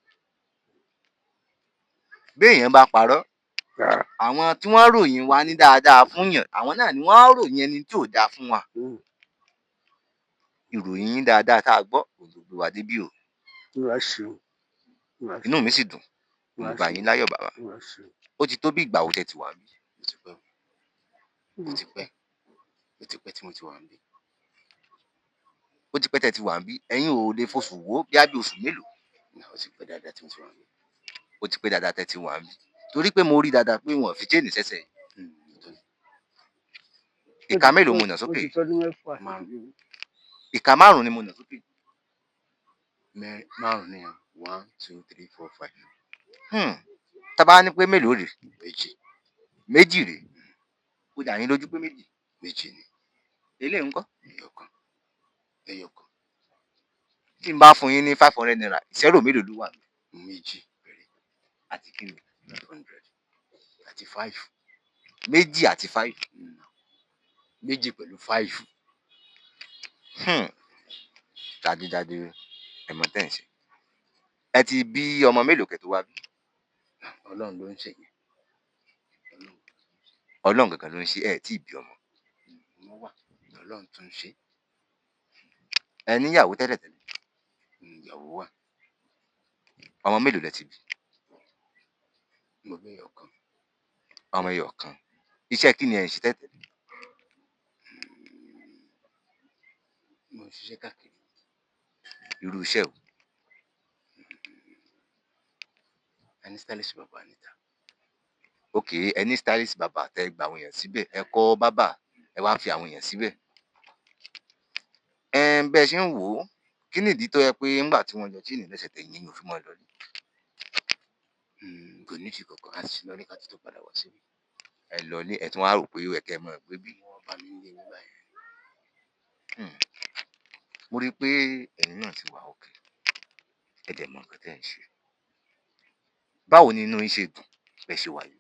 Bí èèyàn bá parọ́, àwọn tí wọ́n ròyìn wa ní dáadáa fún yàn, àwọn náà ni wọ́n ròyìn ẹni tí ò dáa fún wa. Ìròyìn yín dáadáa tá a gbọ́, òun ló gbé wa débí o. Inú mi sì dùn. Mo bá yín láyọ̀ bàbá. Ó ti tó bí ìgbà wo tẹ́ ti wà níbí? Ó ti pẹ́. Ó ti pẹ́ tí mo ti wà níbí. Ó ti pẹ́ tẹ́ ti wà níbí. Ẹ̀yin ò lè foṣù wò bí á bí oṣù mélòó? Ó ti pẹ́ dáadáa tí mo ti wà níbí. Ó ti pẹ́ dáadáa tẹ́ ti wà níbí. Torí pé mo rí dáadáa pé wọ́n fi chain sẹ́sẹ̀. Ìka mélòó mo nà sókè? Márùn-ún. Ìka márùn-ún ni mo nà sókè. Márùn-ún ni 1 2 3 4 5. Tá bá ní pé mélòó rèé? Méjì. Méjì rèé. Ó dà yín lójú pé méjì. Méjì ni. Eléyìí ńkọ́? Ẹyọkan. Ẹyọkan. Tí n bá fún yín ní 500 naira, ìṣẹ́rò mélòó ló wà? Méjì péré. Àti kí ni? 500. Àti 5. Méjì àti 5. Méjì pẹ̀lú 5. Dájúdájú ẹ mọ̀ tẹ́ ń ṣe. Ẹ ti bí ọmọ mélòó kẹ́ tó wá bí? Ọlọ́run ló ń ṣe yẹn. Ọlọ́run kankan ló ń ṣe, ẹ tí ì bí ọmọ. Ọmọ wà, Ọlọ́run tún ń ṣe. Ẹ níyàwó tẹ́lẹ̀tẹ́lẹ̀? Ìyàwó wà. Ọmọ mélòó lẹ ti bí? Mo bí ẹyọ kan. Ọmọ ẹyọ kan. Iṣẹ́ kí ni ẹ ń ṣe tẹ́lẹ̀tẹ́lẹ̀? Mo ń ṣiṣẹ́ káàkiri. Irú iṣẹ́ wo? A ní stylist bàbá níta. Ok, ẹ ní stylist bàbá tẹ gba àwọn èèyàn síbẹ̀, ẹ kọ́ bábà, ẹ wá fi àwọn èèyàn síbẹ̀. Bẹ́ẹ̀ ṣe ń wò ó, kí nìdí tó yẹ pé ńgbà tí wọ́n yọ chain lẹ́sẹ̀ tẹ̀yìn yín ò fi mọ́ lọ ní? Kò ní ìdí kankan, a sì lọ ní ká tó padà wá síbí. Ẹ lọ ní ẹ tún wá rò pé ó yẹ kẹ́ ẹ mọ̀ pé bí. Wọ́n bá mi nílé nígbà yẹn. Mo rí i pé ẹ̀yin náà ti wà òkè. Ẹ dẹ̀ mọ nǹkan tẹ́ ẹ̀ ń ṣe. Báwo ni inú yín ṣe dùn bẹ́ẹ̀ ṣe wà yìí?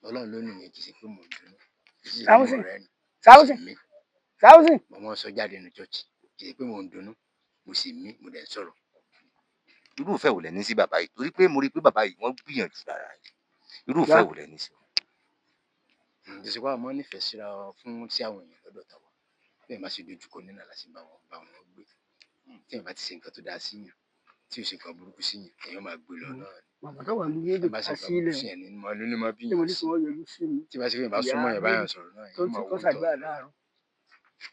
Ọlọ́run ló nìyẹn, kì í ṣe pé mò ń dùn. Kì í ṣe pé mò ń rẹ́rìn-ín. Sáwùsì. Sáwùsì. Mo máa ń sọ jáde nínú church. Kì í ṣe pé mò ń dunnú, mo sì mí, mo dẹ̀ ń sọ̀rọ̀. Irú ìfẹ́ wo lẹ ní sí bàbá yìí? Torí pé mo rí i pé bàbá yìí wọ́n gbìyànjú lára yìí. Irú ìfẹ́ wo lẹ ní sí? Kì í ṣe pé àwọn ọmọ nífẹ̀ẹ́ síra fún sí àwọn èèyàn lọ́dọ̀ tàwa. Bí èèyàn bá ṣe dojú kọ nínú àlá sí bá wọn gbé. Tí èèyàn bá ti ṣe nǹkan tó dáa sí yàn, tí ò ṣe nǹkan burúkú sí yàn, èèyàn máa gbé lọ náà ni. Màmá tó wà ní yéèdè Bí bá ṣe ká nǹkan sílẹ̀. burúkú sí yàn ni mo ní mo bí Ṣé mo yàn ní sí. kí wọ́n yọjú sí mi? Tí bá ṣe pé èèyàn bá súnmọ́ èèyàn bá yàn sọ̀rọ̀ náà, Tó èèyàn ti máa kọ́ wò ó ṣàdúrà tọ̀. láàárọ̀.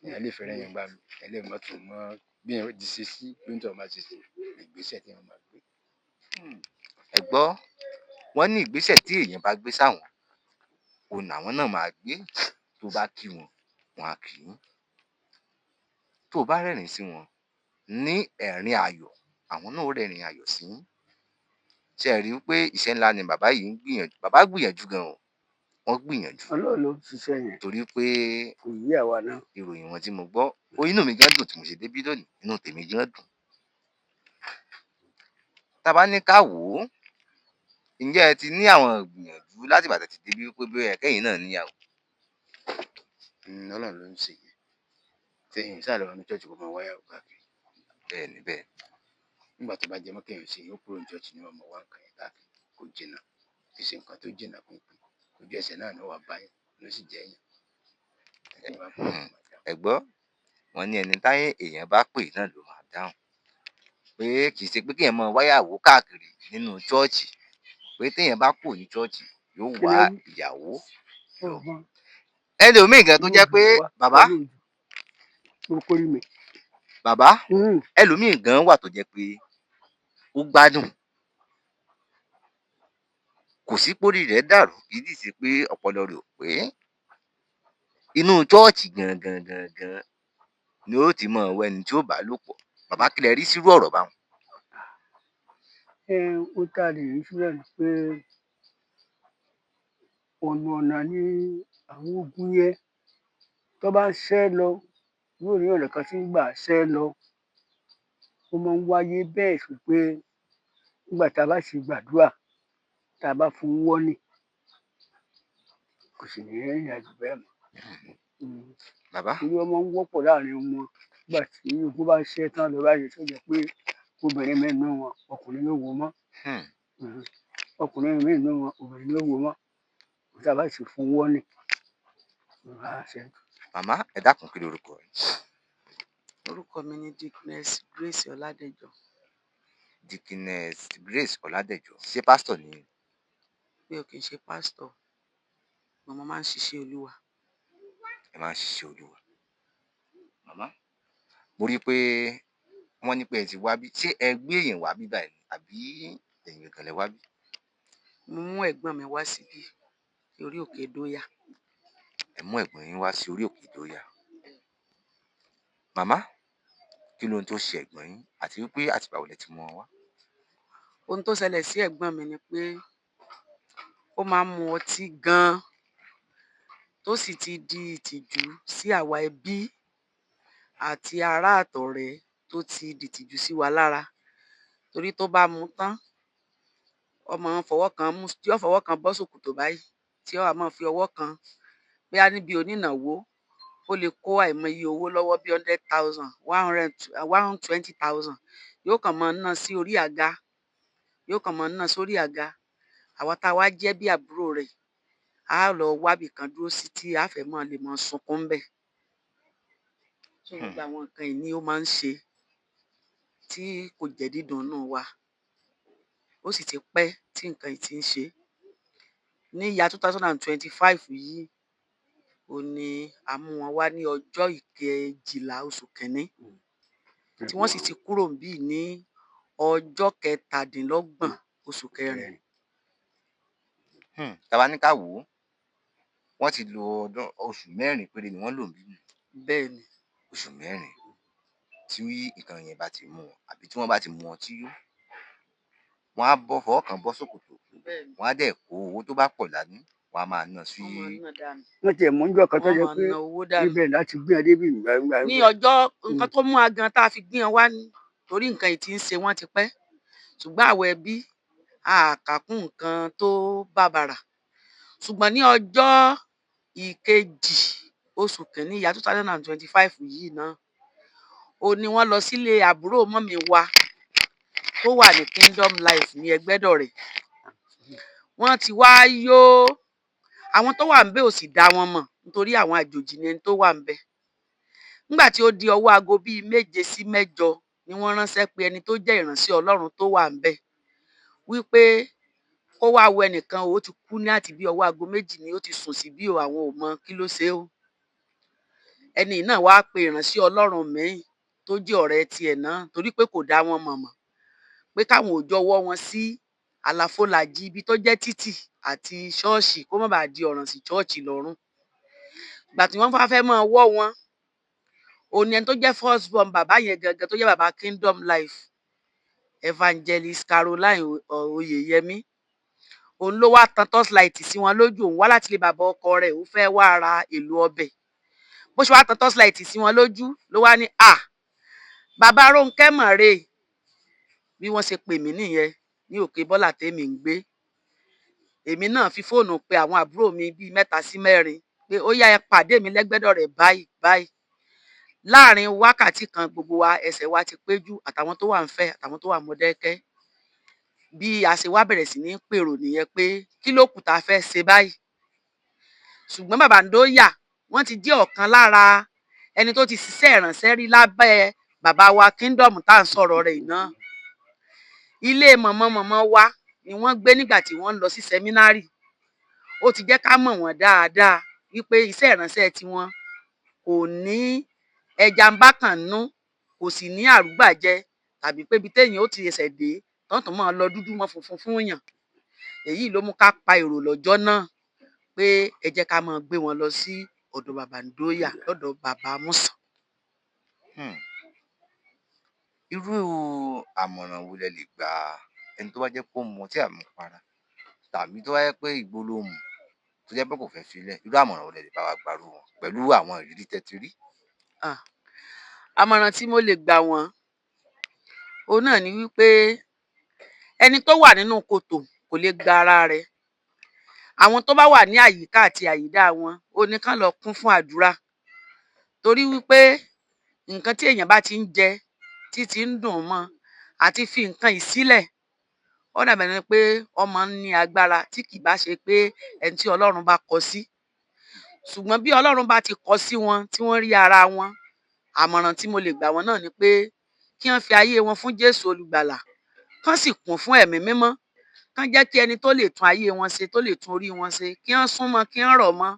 Èèyàn lè fẹ́ràn èèyàn gbà mí, èèyàn lè má tún mọ́ bí èèyàn ti ṣe sí, bí òǹtọ̀ máa ṣe sí, ìgbésẹ̀ tí èèyàn máa gbé. Ẹ gbọ́, wọ́n ní ìgbésẹ̀ tí èèyàn bá gbé sáwọn, òun làwọn náà máa gbé. Tó bá kí wọn, wọn á kí yín. Tó o bá rẹ́rìn-ín sí wọn ní ẹ̀rín ayọ̀, àwọn náà ó rẹ́rìn ayọ̀ sí yín. Ṣé ẹ rí i pé iṣẹ́ ńlá ni bàbá yìí ń gbìyànjú? Bàbá gbìyànjú gan o, wọ́n gbìyànjú. Ọlọ́run ló ń ṣiṣẹ́ yẹn. Torí pé kò yí àwa náà. Ìròyìn wọn tí mo gbọ́, ó inú mi gan dùn tí mo ṣe débí lónìí, inú tèmi gan dùn. Tá a bá ní ká wò ó, ǹjẹ́ ẹ ti ní àwọn ìgbìyànjú láti ìgbà tẹ́ ti débí wípé bóyá kẹ́yìn náà níyàwó? Ọlọ́run ló ń ṣe yẹn. Tí èèyàn sáà lọ ní church kó máa wáyàwó káàkiri. Bẹ́ẹ̀ ni, bẹ́ẹ̀. Nígbà tó bá jẹ mọ́ kéèyàn ṣe, yóò kúrò ní church ní ọmọ wa nǹkan yẹn káàkiri. Kò jìnnà. Kì í ṣe nǹkan tó jìnnà pínpín. Ojú ẹsẹ̀ náà ni ó wà báyìí ló sì jẹ́ èèyàn. Ẹni bá pè é, máa dáhùn. Ẹ gbọ́, wọ́n ní ẹni táyé èèyàn bá pè náà ló máa dáhùn. Pé kì í ṣe pé kéèyàn máa wáyàwó káàkiri nínú chọ́ọ̀chì, pé téèyàn bá kúrò ní chọ́ọ̀chì yóò wá ìyàwó lọ. Ẹlòmíì gan tó jẹ́ pé bàbá bàbá ẹlòmíì gan wà tó jẹ́ pé ó gbádùn, kò sí pórí rẹ̀ dàrú, kì í sì ṣe pé ọpọlọ rẹ̀ ò pé. Inú chọ́ọ̀chì gangan gangan ni ó ti máa wá ẹni tí ó bá lò pọ̀. Bàbá, kí lẹ rí sírú ọ̀rọ̀ báwọn? Ẹ ó tá a lè rí síbẹ̀ ni pé ọ̀nà ọ̀nà ní àwọn ogun yẹn tó bá ń ṣẹ́ lọ, yóò ní ọ̀nà kan tí ń gbà ṣẹ́ lọ. Ó máa ń wáyé bẹ́ẹ̀ sí pé nígbà tá a bá sì gbàdúrà, tá a bá fún un wọ́nì, kò sì ní rìnrìn àjò bẹ́ẹ̀ mọ́. Bàbá, torí ó máa ń wọ́pọ̀ láàrin wọn nígbà tí ogun bá ṣẹ́ tán lọ báyìí, tó jẹ́ pé obìnrin mi nínú wọn, ọkùnrin yóò wò mọ́. Ọkùnrin mi nínú wọn, obìnrin yóò wò mọ́. Tá a bá sì fún wọ́nì. Màmá, ẹ dákun, kí lorúkọ yín? Orúkọ mi ni Dickness Grace Ọládẹjọ. Dickness Grace Ọládẹjọ, ṣé pásítọ̀ ni? Mi ò kì í ṣe pásítọ̀, mo máa ń ṣiṣẹ́ Olúwa. Ẹ máa ń ṣiṣẹ́ Olúwa. Màmá, mo rí i pé wọ́n ní pé ẹ ti wá bí. Ṣé ẹ gbé èèyàn wá bí báyìí ni àbí ẹ̀yin gangan lẹ wá bí? Mo mú ẹ̀gbọ́n mi wá síbí, orí òkè Dóyà. Ẹ mú ẹ̀gbọ́n yín wá sí orí òkè Dóyà. Màmá, kí lóhun tó ṣe ẹ̀gbọ́n yín àti wípé àtìgbà wo lẹ ti mú wọn wá? Ohun tó ṣẹlẹ̀ sí ẹ̀gbọ́n mi ni pé ó máa ń mu ọtí gan-an, tó sì ti di ìtìjú sí àwa ẹbí àti ará àtọ̀rẹ́, tó ti dìtìjú sí wa lára. Torí tó bá mu tán, ó máa ń fọwọ́ kan mú, yóò fọwọ́ kan bọ́ ṣòkòtò báyìí, tí ó wá máa fi ọwọ́ kan bóyá níbi onínáwó, ó lè kó àìmọye owó lọ́wọ́ bí 100,000, 120,000, yóò kàn máa ná sí orí àga, yóò kàn máa ná sórí àga. Àwa tá a wá jẹ́ bí àbúrò rẹ̀, á lọ wábì kan dúró sí tí a fẹ́ máa lè máa sunkún ńbẹ̀. So gbogbo àwọn nǹkan yìí ni ó máa ń ṣe tí kò jẹ́ dídùnnú wa. Ó sì ti pẹ́ tí nǹkan yìí ti ń ṣe. Ní year 2025 yìí òun ní a mú wọn wá ní ọjọ́ ìkejìlá oṣù kìíní, tí wọ́n sì ti kúrò níbí ní ọjọ́ 27 oṣù kẹrin. Tá a bá ní ká wò ó, wọ́n ti lo ọdún, oṣù 4 péré ni wọ́n lò níbí. Bẹ́ẹ̀ ni. Oṣù 4 tí nǹkan yẹn bá ti mú wọn, àbí tí wọ́n bá ti mu ọtí yó, wọ́n á bọ́ fọwọ́ kan bọ́ ṣòkòtò, Bẹ́ẹ̀ ni. wọ́n á dẹ̀ kó owó tó bá pọ̀ dání, wọ́n á máa ná sí. Wọ́n máa ń ná dànù. Wọ́n tiẹ̀ mú níjọ́ kan tó Wọ́n jẹ́ máa pé ná owó dànù. ibẹ̀ láti gbé wọn débi ìgbà Ní ọjọ́ nǹkan tó mú wa gan tá a fi gbé wọn wá ní torí nǹkan yìí ti ń ṣe wọ́n ti pẹ́, ṣùgbọ́n àwọn ẹbí a kà kún nǹkan tó bàbàrà. Ṣùgbọ́n ní ọjọ́ ìkejì oṣù kìíní year 2025 yìí náà, ó ní wọ́n lọ sílé àbúrò mummy wa tó wà ní Kingdom Life ní Ẹgbẹ́dọ̀rẹ̀. Wọ́n ti wá yó, àwọn tó wà ńbẹ̀ ò sì dá wọn mọ̀ nítorí àwọn àjòjì ni ẹni tó wà ńbẹ̀. Nígbà tí ó di ọwọ́ aago bíi 7 sí 8 ni wọ́n ránṣẹ́ pé ẹni tó jẹ́ ìránṣẹ́ Ọlọ́run tó wà ńbẹ̀ wípé kó wá wo ẹnìkan, ó ti kú ní àti bí ọwọ́ aago 2 ni ó ti sùn síbí o, àwọn ò mọ kí ló ṣe o. Ẹni náà wá pe ìránṣẹ́ Ọlọ́run míì tó jẹ́ ọ̀rẹ́ tiẹ̀ náà, torí pé kò dá wọn mọ̀ mọ́, pé káwọn ò jọ wọ́ wọn sí àlàfo làjì ibi tó jẹ́ títì àti ṣọ́ọ̀ṣì, kó má bàa di ọ̀ràn sí ṣọ́ọ̀ṣì lọ́rùn. Ìgbà tí wọ́n bá fẹ́ máa wọ́ wọn, òun ni ẹni tó jẹ́ first born bàbá yẹn gangan, tó jẹ́ bàbá Kingdom Life, Evangelist Caroline Oyèyẹmí, òun ló wá tan torchlight sí wọn lójú. Òun wá láti ilé bàbá ọkọ rẹ̀, ó fẹ́ wá ra èlò ọbẹ̀. Bó ṣe wá tan torchlight sí wọn lójú ló wá ní, "À, bàbá Rónkẹ́ mọ̀rẹ́." Bí wọ́n ṣe pè mí nìyẹn ní Òkè Bọ́là tèmi ń gbé. Èmi náà fi fóònù pe àwọn àbúrò mi bíi mẹ́ta sí mẹ́rin pé ó yá, ẹ pàdé mi lẹ́gbẹ́dọ̀rẹ̀ báyìí báyìí. Láàrin wákàtí kan, gbogbo wa ẹsẹ̀ wa ti péjú, àtàwọn tó wà ń fẹ́, àtàwọn tó wà Mọdákẹ́kẹ́. Bí a ṣe wá bẹ̀rẹ̀ sí ní pèrò nìyẹn pé kí ló kù tá a fẹ́ ṣe báyìí. Ṣùgbọ́n bàbá Ndóyà, wọ́n ti jẹ́ ọ̀kan lára ẹni tó ti ṣiṣẹ́ ìránṣẹ́ rí lábẹ́ bàbá wa Kingdom tá à ń sọ̀rọ̀ rẹ̀ náà. Ilé mọ̀mọ́ mọ̀mọ́ wa ni wọ́n gbé nígbà tí wọ́n ń lọ sí seminary. Ó ti jẹ́ ká mọ̀ wọ́n dáadáa wípé iṣẹ́ ìránṣẹ́ tiwọn kò ní ẹja ń bá kàn nú, kò sì ní àrúgbàjẹ tàbí pé ibi téèyàn ó ti ẹsẹ̀ dé tán tún máa lọ dúdú mọ́ funfun fún yàn. Èyí ló mú ká pa èrò lọ́jọ́ náà pé ẹ jẹ́ ká máa gbé wọn lọ sí ọ̀dọ̀ bàbá Ndóyà, lọ́dọ̀ bàbá Músàn. Irú àmọ̀ràn wo lẹ lè gba ẹni tó bá jẹ́ pé ó mu ọtí àmupara, tàbí tó bá jẹ́ pé igbó ló mu, tó jẹ́ pé kò fẹ́ filẹ̀? Irú àmọ̀ràn wo lẹ lè bá wa gbarú wọn pẹ̀lú àwọn ìrírí tẹ́ ti rí? Àmọ̀ràn tí mo lè gbà wọ́n, òun náà ni wípé ẹni tó wà nínú kòtò kò lè gba ara rẹ̀. Àwọn tó bá wà ní àyíká àti àyídà wọn, ó ní kán lọ kún fún àdúrà, torí wípé nǹkan tí èèyàn bá ti ń jẹ tí ti ń dùn mọ́ àti fi nǹkan yìí sílẹ̀, ó dàbí ẹni pé ọmọ ń ní agbára, tí kì bá ṣe pé ẹni tí Ọlọ́run bá kọ sí. Ṣùgbọ́n bí Ọlọ́run bá ti kọ sí wọn tí wọ́n rí ara wọn, àmọ̀ràn tí mo lè gbà wọ́n náà ni pé kí wọ́n fi ayé wọn fún Jésù Olùgbàlà, kán sì kún fún Ẹ̀mí Mímọ́, kán jẹ́ kí ẹni tó lè tún ayé wọn ṣe, tó lè tún orí wọn ṣe, kí wọ́n súnmọ́, kí wọ́n rọ̀ mọ́,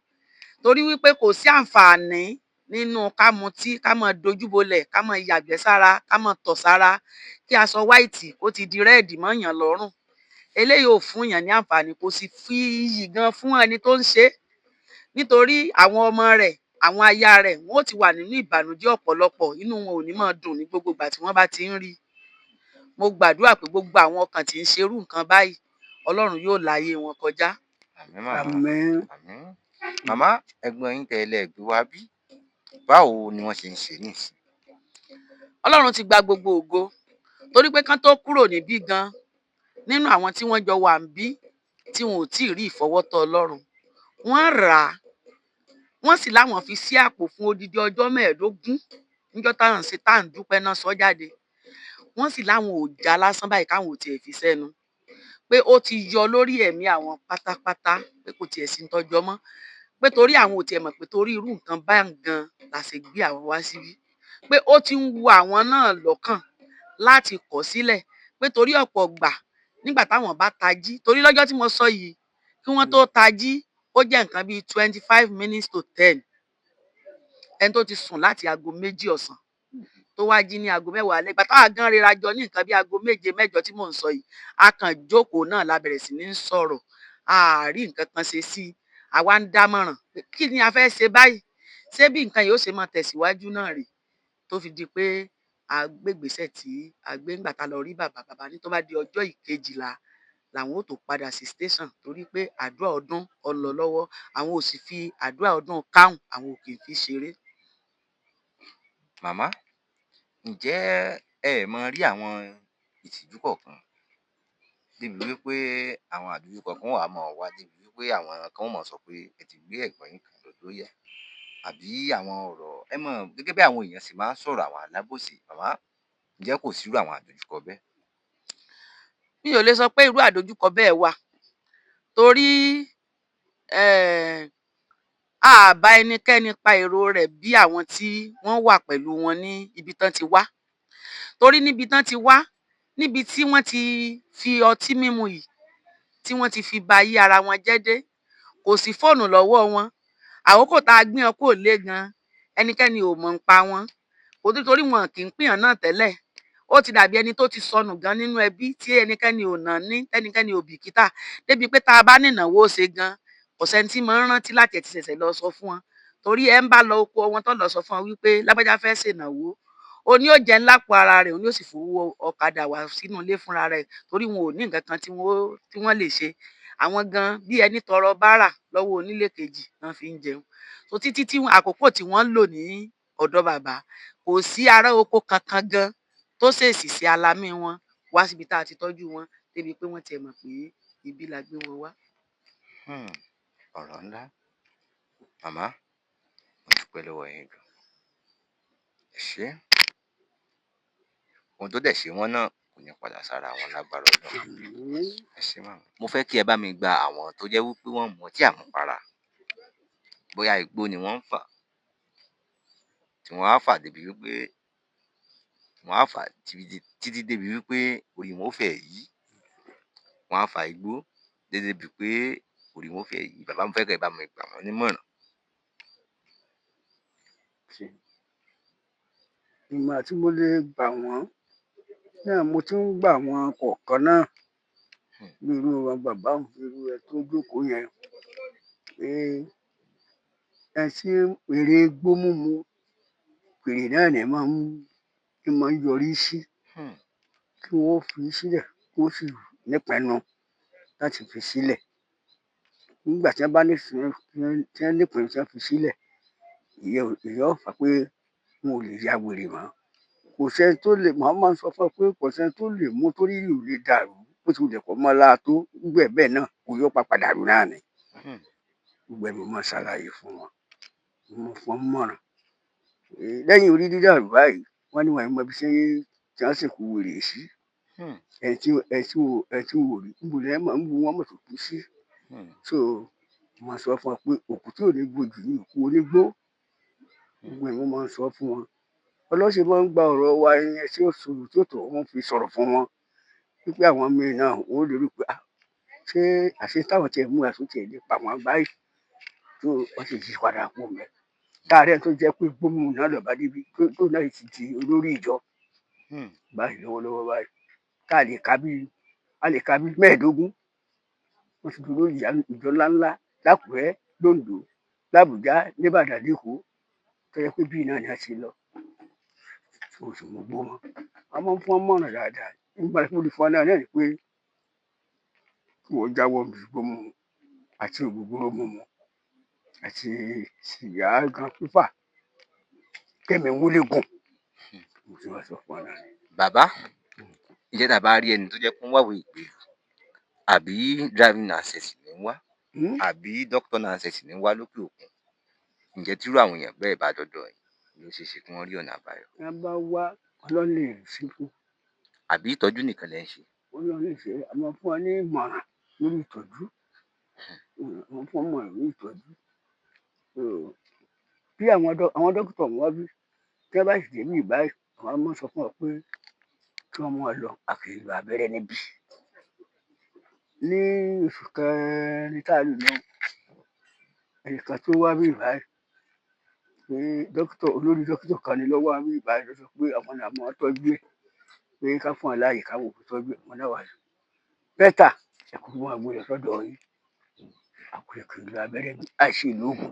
torí wípé kò sí àǹfààní nínú ká mutí, ká máa dojúbolẹ̀, ká máa yàgbẹ́ sára, ká máa tọ̀ sára, kí aṣọ white kó ti di red mọ́yàn lọ́rùn. Eléyìí ò fún yàn ní àǹfààní, kò sì fi iyì gan fún ẹni tó ń ṣe é, nítorí àwọn ọmọ rẹ̀, àwọn aya rẹ̀, wọn ó ti wà nínú ìbànújẹ́ ọ̀pọ̀lọpọ̀. Inú wọn ò ní máa dùn ní gbogbo ìgbà tí wọ́n bá ti ń rí i. Mo gbàdúrà pé gbogbo àwọn ọkàn tí ń ṣerú nǹkan báyìí, Ọlọ́run yóò la ayé wọn kọjá. Àmín, màmá. Àmín. Àmín. Màmá, ẹ̀gbọ́n yín tẹ́ ẹ lẹ́ gbé wá bí, báwo ni wọ́n ṣe ń ṣe nísìn? Ọlọ́run ti gba gbogbo ògo, torí pé kán tó kúrò níbí gan, nínú àwọn tí wọ́n jọ wà níbí tí wọn ò tí ì rí ìfọwọ́tọ́ Ọlọ́run, wọ́n rà á, wọ́n sì láwọn fi sí àpò fún odidi ọjọ́ 15. Níjọ́ táwọn ń ṣe tá à ń dúpẹ́ náà sọ jáde, wọ́n sì láwọn ò já lásán báyìí, káwọn ò tiẹ̀ fi sẹ́nu, pé ó ti yọ lórí ẹ̀mí àwọn pátápátá, pé kò tiẹ̀ sí ń tọ́jọ́ mọ́, pé torí àwọn ò tiẹ̀ mọ̀ pé torí irú nǹkan báyìí gan la ṣe gbé àwọn wá síbí, pé ó ti ń wu àwọn náà lọ́kàn láti kọ̀ sílẹ̀, pé torí ọ̀pọ̀ gbà nígbà táwọn bá tají, torí lọ́jọ́ tí mo sọ yìí, kí wọ́n tó tají, ó jẹ́ nǹkan bíi 9:35. Ẹni tó ti sùn láti aago 2 ọ̀sán, tó wá jí ní aago 10 alẹ́, ìgbà táwa gan rira jọ ní nǹkan bíi aago 7, 8 tí mò ń sọ yìí, a kàn jókòó náà la bẹ̀rẹ̀ sí ní sọ̀rọ̀. A rí nǹkan kan ṣe sí i. Àwa ń dámọ̀ràn pé kí ni a fẹ́ ṣe báyìí? Ṣé bí nǹkan yìí ó ṣe máa tẹ̀síwájú náà rèé? Tó fi di pé a gbégbèsè tí a gbé ńgbà tá a lọ rí bàbá. Bàbá ní tó bá di ọjọ́ ìkejìlá làwọn ó tó padà sí station, torí pé àdúrà ọdún ó lọ lọ́wọ́, àwọn ò sì fi àdúrà ọdún káhùn, àwọn ò kì í fi ṣeré. Màmá, ǹjẹ́ ẹ máa rí àwọn ìtìjú kọ̀ọ̀kan débi wípé àwọn àdojúkọ kan wà máa wá, débi wípé àwọn kan ó máa sọ pé ẹ ti gbé ẹ̀gbọ́n yín kan lọ lóyà, àbí àwọn ọ̀rọ̀ ẹ mọ̀ gẹ́gẹ́ bí àwọn èèyàn sì máa ń sọ̀rọ̀ àwọn alábòsí? Màmá, ǹjẹ́ kò sírú àwọn àdojúkọ bẹ́ẹ̀? Mi ò lè sọ pé irú àdojúkọ bẹ́ẹ̀ wà, torí a bá ẹnikẹ́ni pa èrò rẹ̀ bí àwọn tí wọ́n wà pẹ̀lú wọn ní ibi tán ti wá, torí níbi tán ti wá, níbi tí wọ́n ti fi ọtí mímu yìí, tí wọ́n ti fi ba ayé ara wọn jẹ́ dé, kò sí fóònù lọ́wọ́ wọn. Àkókò tá a gbé wọn kúrò nílé gan, ẹnikẹ́ni ò mọ̀ ń pa wọn kò, nítorí wọn kì í pèèyàn náà tẹ́lẹ̀. Ó ti dàbí ẹni tó ti sọnù gan nínú ẹbí, tí ẹnikẹ́ni ò ná ní, tẹ́nikẹ́ni ò bìkítà, débi pé tá a bá ní ìnáwó ṣe gan, kò sẹ́ni tí máa ń rántí láti ẹ̀ ti ṣẹ̀ṣẹ̀ lọ sọ fún wọn, torí Torí ẹ ń bá lọ oko wọn tó lọ sọ fún wọn wípé lágbájá fẹ́ ṣènáwó, òní ó jẹ ńlá po ara rẹ̀, òní ó sì fowó ọ̀kadà wá sínú ilé fúnra rẹ̀, torí wọn ò ní nǹkan kan tí wọ́n lè ṣe. Àwọn gan bí ẹni tọrọ bárà lọ́wọ́ onílé kejì náà fi ń jẹun. So títí tí àkókò tí wọ́n ń lò ní ọ̀dọ̀ bàbá, kò sí ará oko kankan gan tó ṣèèṣì sí alamí wọn wá síbi tá a ti tọ́jú wọn, débi pé wọ́n tiẹ̀ mọ̀ pé ibi la gbé wọn wá. Ọ̀rọ̀ ńlá. Màmá, mo dúpẹ́ lọ́wọ́ yín gan. Ẹ ṣé. Ohun tó dẹ̀ ṣe wọ́n náà kò ní padà sára wọn lágbára Ọlọ́run. Ẹ ṣé màmá. Mo fẹ́ kí ẹ bá mi gba àwọn tó jẹ́ wípé wọ́n mu ọtí àmupara, bóyá igbó ni wọ́n ń fà, tí wọ́n á fà débi wípé wọ́n á fà títí débi wípé orí wọn ó fẹ́ yí. Wọ́n á fa igbó débi pé orí wọn ó fẹ́ yí. Bàbá, mo fẹ́ kí ẹ bá mi gbà wọ́n nímọ̀ràn. Ìmọ̀ràn tí mo lè gbà wọ́n náà, mo ti ń gbà wọ́n kọ̀ọ̀kan náà, bí irú wọn bàbá òun, bí irú ẹ tó jókòó yẹn, pé ẹ tí èrè igbó mímu, èrè náà ni máa ń yọrí sí, kí wọ́n fi sílẹ̀, kí wọ́n sì nípinnu láti fi sílẹ̀. Nígbà tí wọ́n bá nípinnu tí wọ́n fi sílẹ̀, ìyẹn ó fà pé wọn ò lè ya wèrè mọ́. Kò sẹ́ni tó lè, màá máa sọ fún ẹ pé kò sẹ́ni tó lè mú torí ìlú lè dàrú, bó ti wulẹ̀ kó mọ́ láa tó, gbogbo ẹ̀ bẹ́ẹ̀ náà kò yọ pàpà dàrú náà ni. Gbogbo ẹ̀ mo máa ṣàlàyé fún wọn, mo fún wọn mọ̀ràn. Lẹ́yìn orí dídàrú báyìí, wọ́n ní wọn mọ ibi tí wọ́n sì kú wèrè sí. Ẹ tí wò rí, níbo ni ẹ mọ̀, níbo wọ́n mọ̀ tó kú sí. So mo sọ fún wọn pé òkú tí ò ní gbòjì ní òkú onígbó. Gbogbo ẹ̀ mo máa sọ fún wọn. Ọlọ́sìn máa ń gba ọ̀rọ̀ wa yẹn tí ó sọ̀rọ̀ tí ó tọ̀ wọ́n fi sọ̀rọ̀ fún wọn. Wípé àwọn míì náà wọ́n lè rí pé ṣé àṣẹ táwọn tiẹ̀ mú àṣọ tiẹ̀ lè pa wọ́n báyìí, tó wọ́n sì yí padà kú mẹ́. Táàrẹ̀ tó jẹ́ pé gbómù náà lọ́ba débi tó náà ti di olórí ìjọ báyìí lọ́wọ́lọ́wọ́ báyìí. Tá a lè ka bí 15, wọ́n ti di olórí ìjọ ńláńlá l'Ákùrẹ́, l'Óǹdó, l'Àbújá, n'Ìbàdàn, l'Èkó, tó jẹ́ pé bíi náà ni a ti lọ. Kò sì mú gbó mọ́. A máa ń fún wọn mọ̀ràn dáadáa. Nígbà tí mo lè fún wọn náà ní pé kí wọ́n jáwọ́ níbi igbó mímu àti ògógóró mímu àti sìgá gan fífà, kẹ́mi wọlé gùn. Mo ti wá sọ fún wọn náà. Bàbá, ǹjẹ́ tá a bá rí ẹni tó jẹ́ pé ń wáwé ìgbélú, àbí driving license ní ń wá, àbí doctor license ní ń wá lókè òkun, ǹjẹ́ tírú àwọn èèyàn bẹ́ẹ̀ bá dọ́dọ̀ yín, ló ṣeé ṣe kí wọ́n rí ọ̀nà àbáyọ? Wọ́n bá wá, Ọlọ́run lè ṣe fún. Àbí ìtọ́jú nìkan lẹ ń ṣe? Ọlọ́run lè ṣe, a máa fún wa ní ìmọ̀ràn lórí ìtọ́jú. A máa fún wọn lórí ìtọ́jú. Bí àwọn dókítà wọn bí, tí wọ́n bá sì dé bí báyìí, àwọn máa sọ fún wọn pé kí wọ́n máa lọ àkìlọ̀ abẹ́rẹ́ níbí. Ní oṣù kẹrin tá a lò lọ, ẹnìkan tó wá bí báyìí, pé dókítà, olórí dókítà kan ní lọ́wọ́ àmì ìbáyìí ló sọ pé àwọn náà máa tọ́jú ẹ̀, pé ká fún wọn láàyè káwọn òkú tọ́jú ẹ̀, wọn náà wà. Bẹ́tà ẹ kúkú máa gbé lọ sọ́dọ̀ yín. Àkùrẹ́ lo abẹ́rẹ́ bí àìsí ìlú ògùn.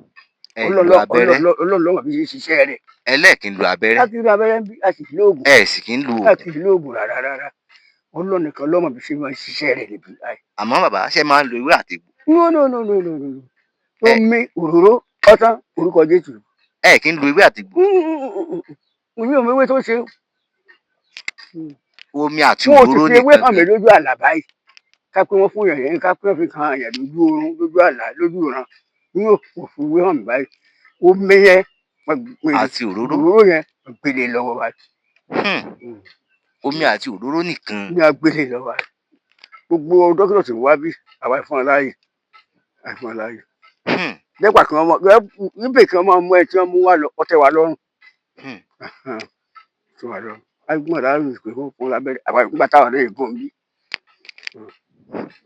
Ọlọ́run lọ́wọ́ bí ṣe ṣiṣẹ́ rẹ̀. Ẹlẹ́ẹ̀kí ń lo abẹ́rẹ́. A kì í lo abẹ́rẹ́ bí a sì lo ògùn. Ẹ sì kì í lo ògùn. A kì í lo ògùn rárá rárá. Ọlọ́run nìkan ló mọ̀ bí ṣe máa ń ṣiṣẹ́ rẹ̀ níbi báyìí. Àmọ́ bàbá, ṣé máa ń lo ewé àti egbò? No no no no no no. Omi òróró ọ̀tán orúkọ Jésù. Ẹ kì í lo ewé àti egbò. Mi ò mọ ewé tó ṣe. Omi àti òróró nìkan. Wọn ò sì fi ewé hàn mí lójú àlá báyìí. Ká pé wọ́n fún yàn yẹn, ká pé wọ́n fi kan yàn lójú oorun, lójú àlá, lójú ìran. Mi ò fi ewé hàn mí báyìí. Omi yẹn àti òróró. Òróró yẹn gbélé lọ́wọ́ báyìí. Omi àti òróró nìkan. Ní agbélé lọ́wọ́ báyìí. Gbogbo dókítà tí wá bí àwa ìfún aláyè. Àìfún aláyè. Nípa kí wọ́n mọ níbẹ̀ kí wọ́n máa mú ẹ tí wọ́n mú wá lọ ọtẹ wa lọ́rùn. Tí wọ́n lọ. Agbọ́n láàrú ìpè fún fún lábẹ́rẹ́ àwa ìgbà táwọn náà gùn bí.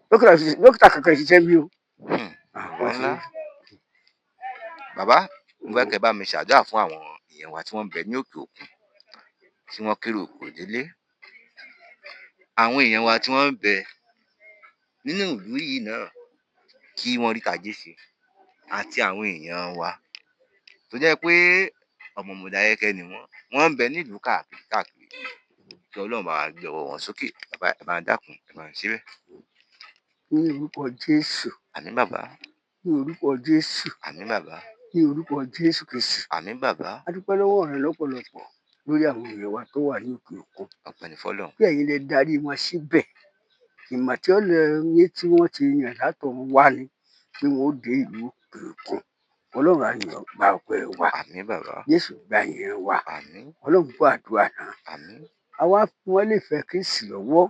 Dókítà kankan ṣiṣẹ́ bí o. Bàbá, mo fẹ́ kẹ́ bá mi ṣàdúrà fún àwọn èèyàn wa tí wọ́n ń bẹ ní òkè òkun, tí wọ́n kéré òkò délé. Àwọn èèyàn wa tí wọ́n ń bẹ nínú ìlú yìí náà kí wọ́n rí tajé ṣe, àti àwọn èèyàn wa Tó jẹ́ pé ọmọ Mọdákẹ́kẹ́ ni wọ́n, wọ́n ń bẹ nílùú káàkiri káàkiri. Kí Ọlọ́run bá wa gbé ọwọ́ wọn sókè. Bàbá, ẹ bá ń dákun, ẹ bá ń ṣe bẹ́ẹ̀. Ní orúkọ Jésù. Àmín bàbá. Ní orúkọ Jésù. Àmín bàbá. Ní orúkọ Jésù Kristi. Àmín bàbá. A dúpẹ́ lọ́wọ́ rẹ lọ́pọ̀lọpọ̀ lórí àwọn èèyàn wa tó wà ní òkè òkun. Ọpẹ́ ni fọ́lọ́run. Pé ẹ̀yin lè darí wọn síbẹ̀. Ìmọ̀ tí ó lè ní tí wọ́n ti yàn látọ̀run wá ni pé wọ́n ó dé ìlú òkè òkun. Ọlọ́run á yàn gba ọpẹ́ wa. Àmín bàbá. Jésù gba ìyìn wa. Àmín. Ọlọ́run gbọ́ àdúrà náà. Àmín. Àwa fún wọn lè fẹ́ Kristi lọ́wọ́.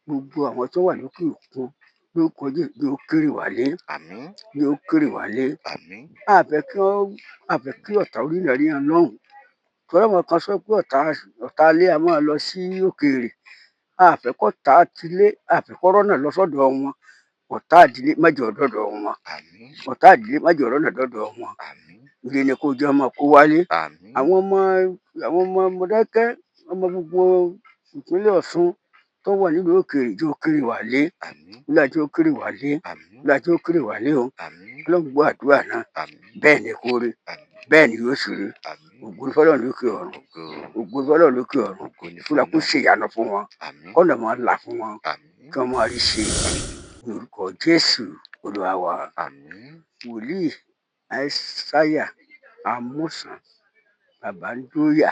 Gbogbo àwọn tó wà lókè òkun lórúkọ Jésù ní ó kéré wálé. Àmín. Ní ó kéré wálé. Àmín. A fẹ́ kí wọ́n, a fẹ́ kí ọ̀tá orílẹ̀ rí wọn lọ́hùn. Tọ́lá wọn kan sọ pé ọ̀tá, ọ̀tá ilé a máa lọ sí òkèèrè. A fẹ́ kọ́ta tilé, a fẹ́ kọ́rọ́ náà lọ sọ́dọ̀ wọn. Ọ̀tá ìdílé má jẹ́ ó dọ́dọ̀ wọn. Àmín. Ọ̀tá ìdílé má jẹ́ ọ̀rọ̀ náà dọ́dọ̀ wọn. Àmín. Ire ni kó jẹ́ ọmọ kó wálé. Àmín. Àwọn ọmọ Mọdákẹ́kẹ́, ọmọ gbogbo ìpínlẹ̀ Ọ̀ṣun tó wà nílùú òkèèrè jẹ́ ó kéré wálé. Àmín. Olúwa jẹ́ ó kéré wálé. Àmín. Olúwa jẹ́ ó kéré wálé o. Àmín. Ọlọ́run gbọ́ àdúrà náà. Àmín. Bẹ́ẹ̀ ni kó rí. Àmín. Bẹ́ẹ̀ ni yóò sì rí. Àmín. Ògo ni fọ́lọ́run lókè ọ̀run. Ògo. Ògo ni fọ́lọ́run lókè ọ̀run. Ògo ni Olúwa kó fọ́lọ́run. ṣe ìyanu fún wọn. Àmín. Kọ́nà máa là fún wọn. Àmín. Kí wọ́n máa rí ṣe. Ní orúkọ Jésù Olúwa wa. Àmín. Wòlíì Aísáyà Amúsàn Bàbáńdóyà.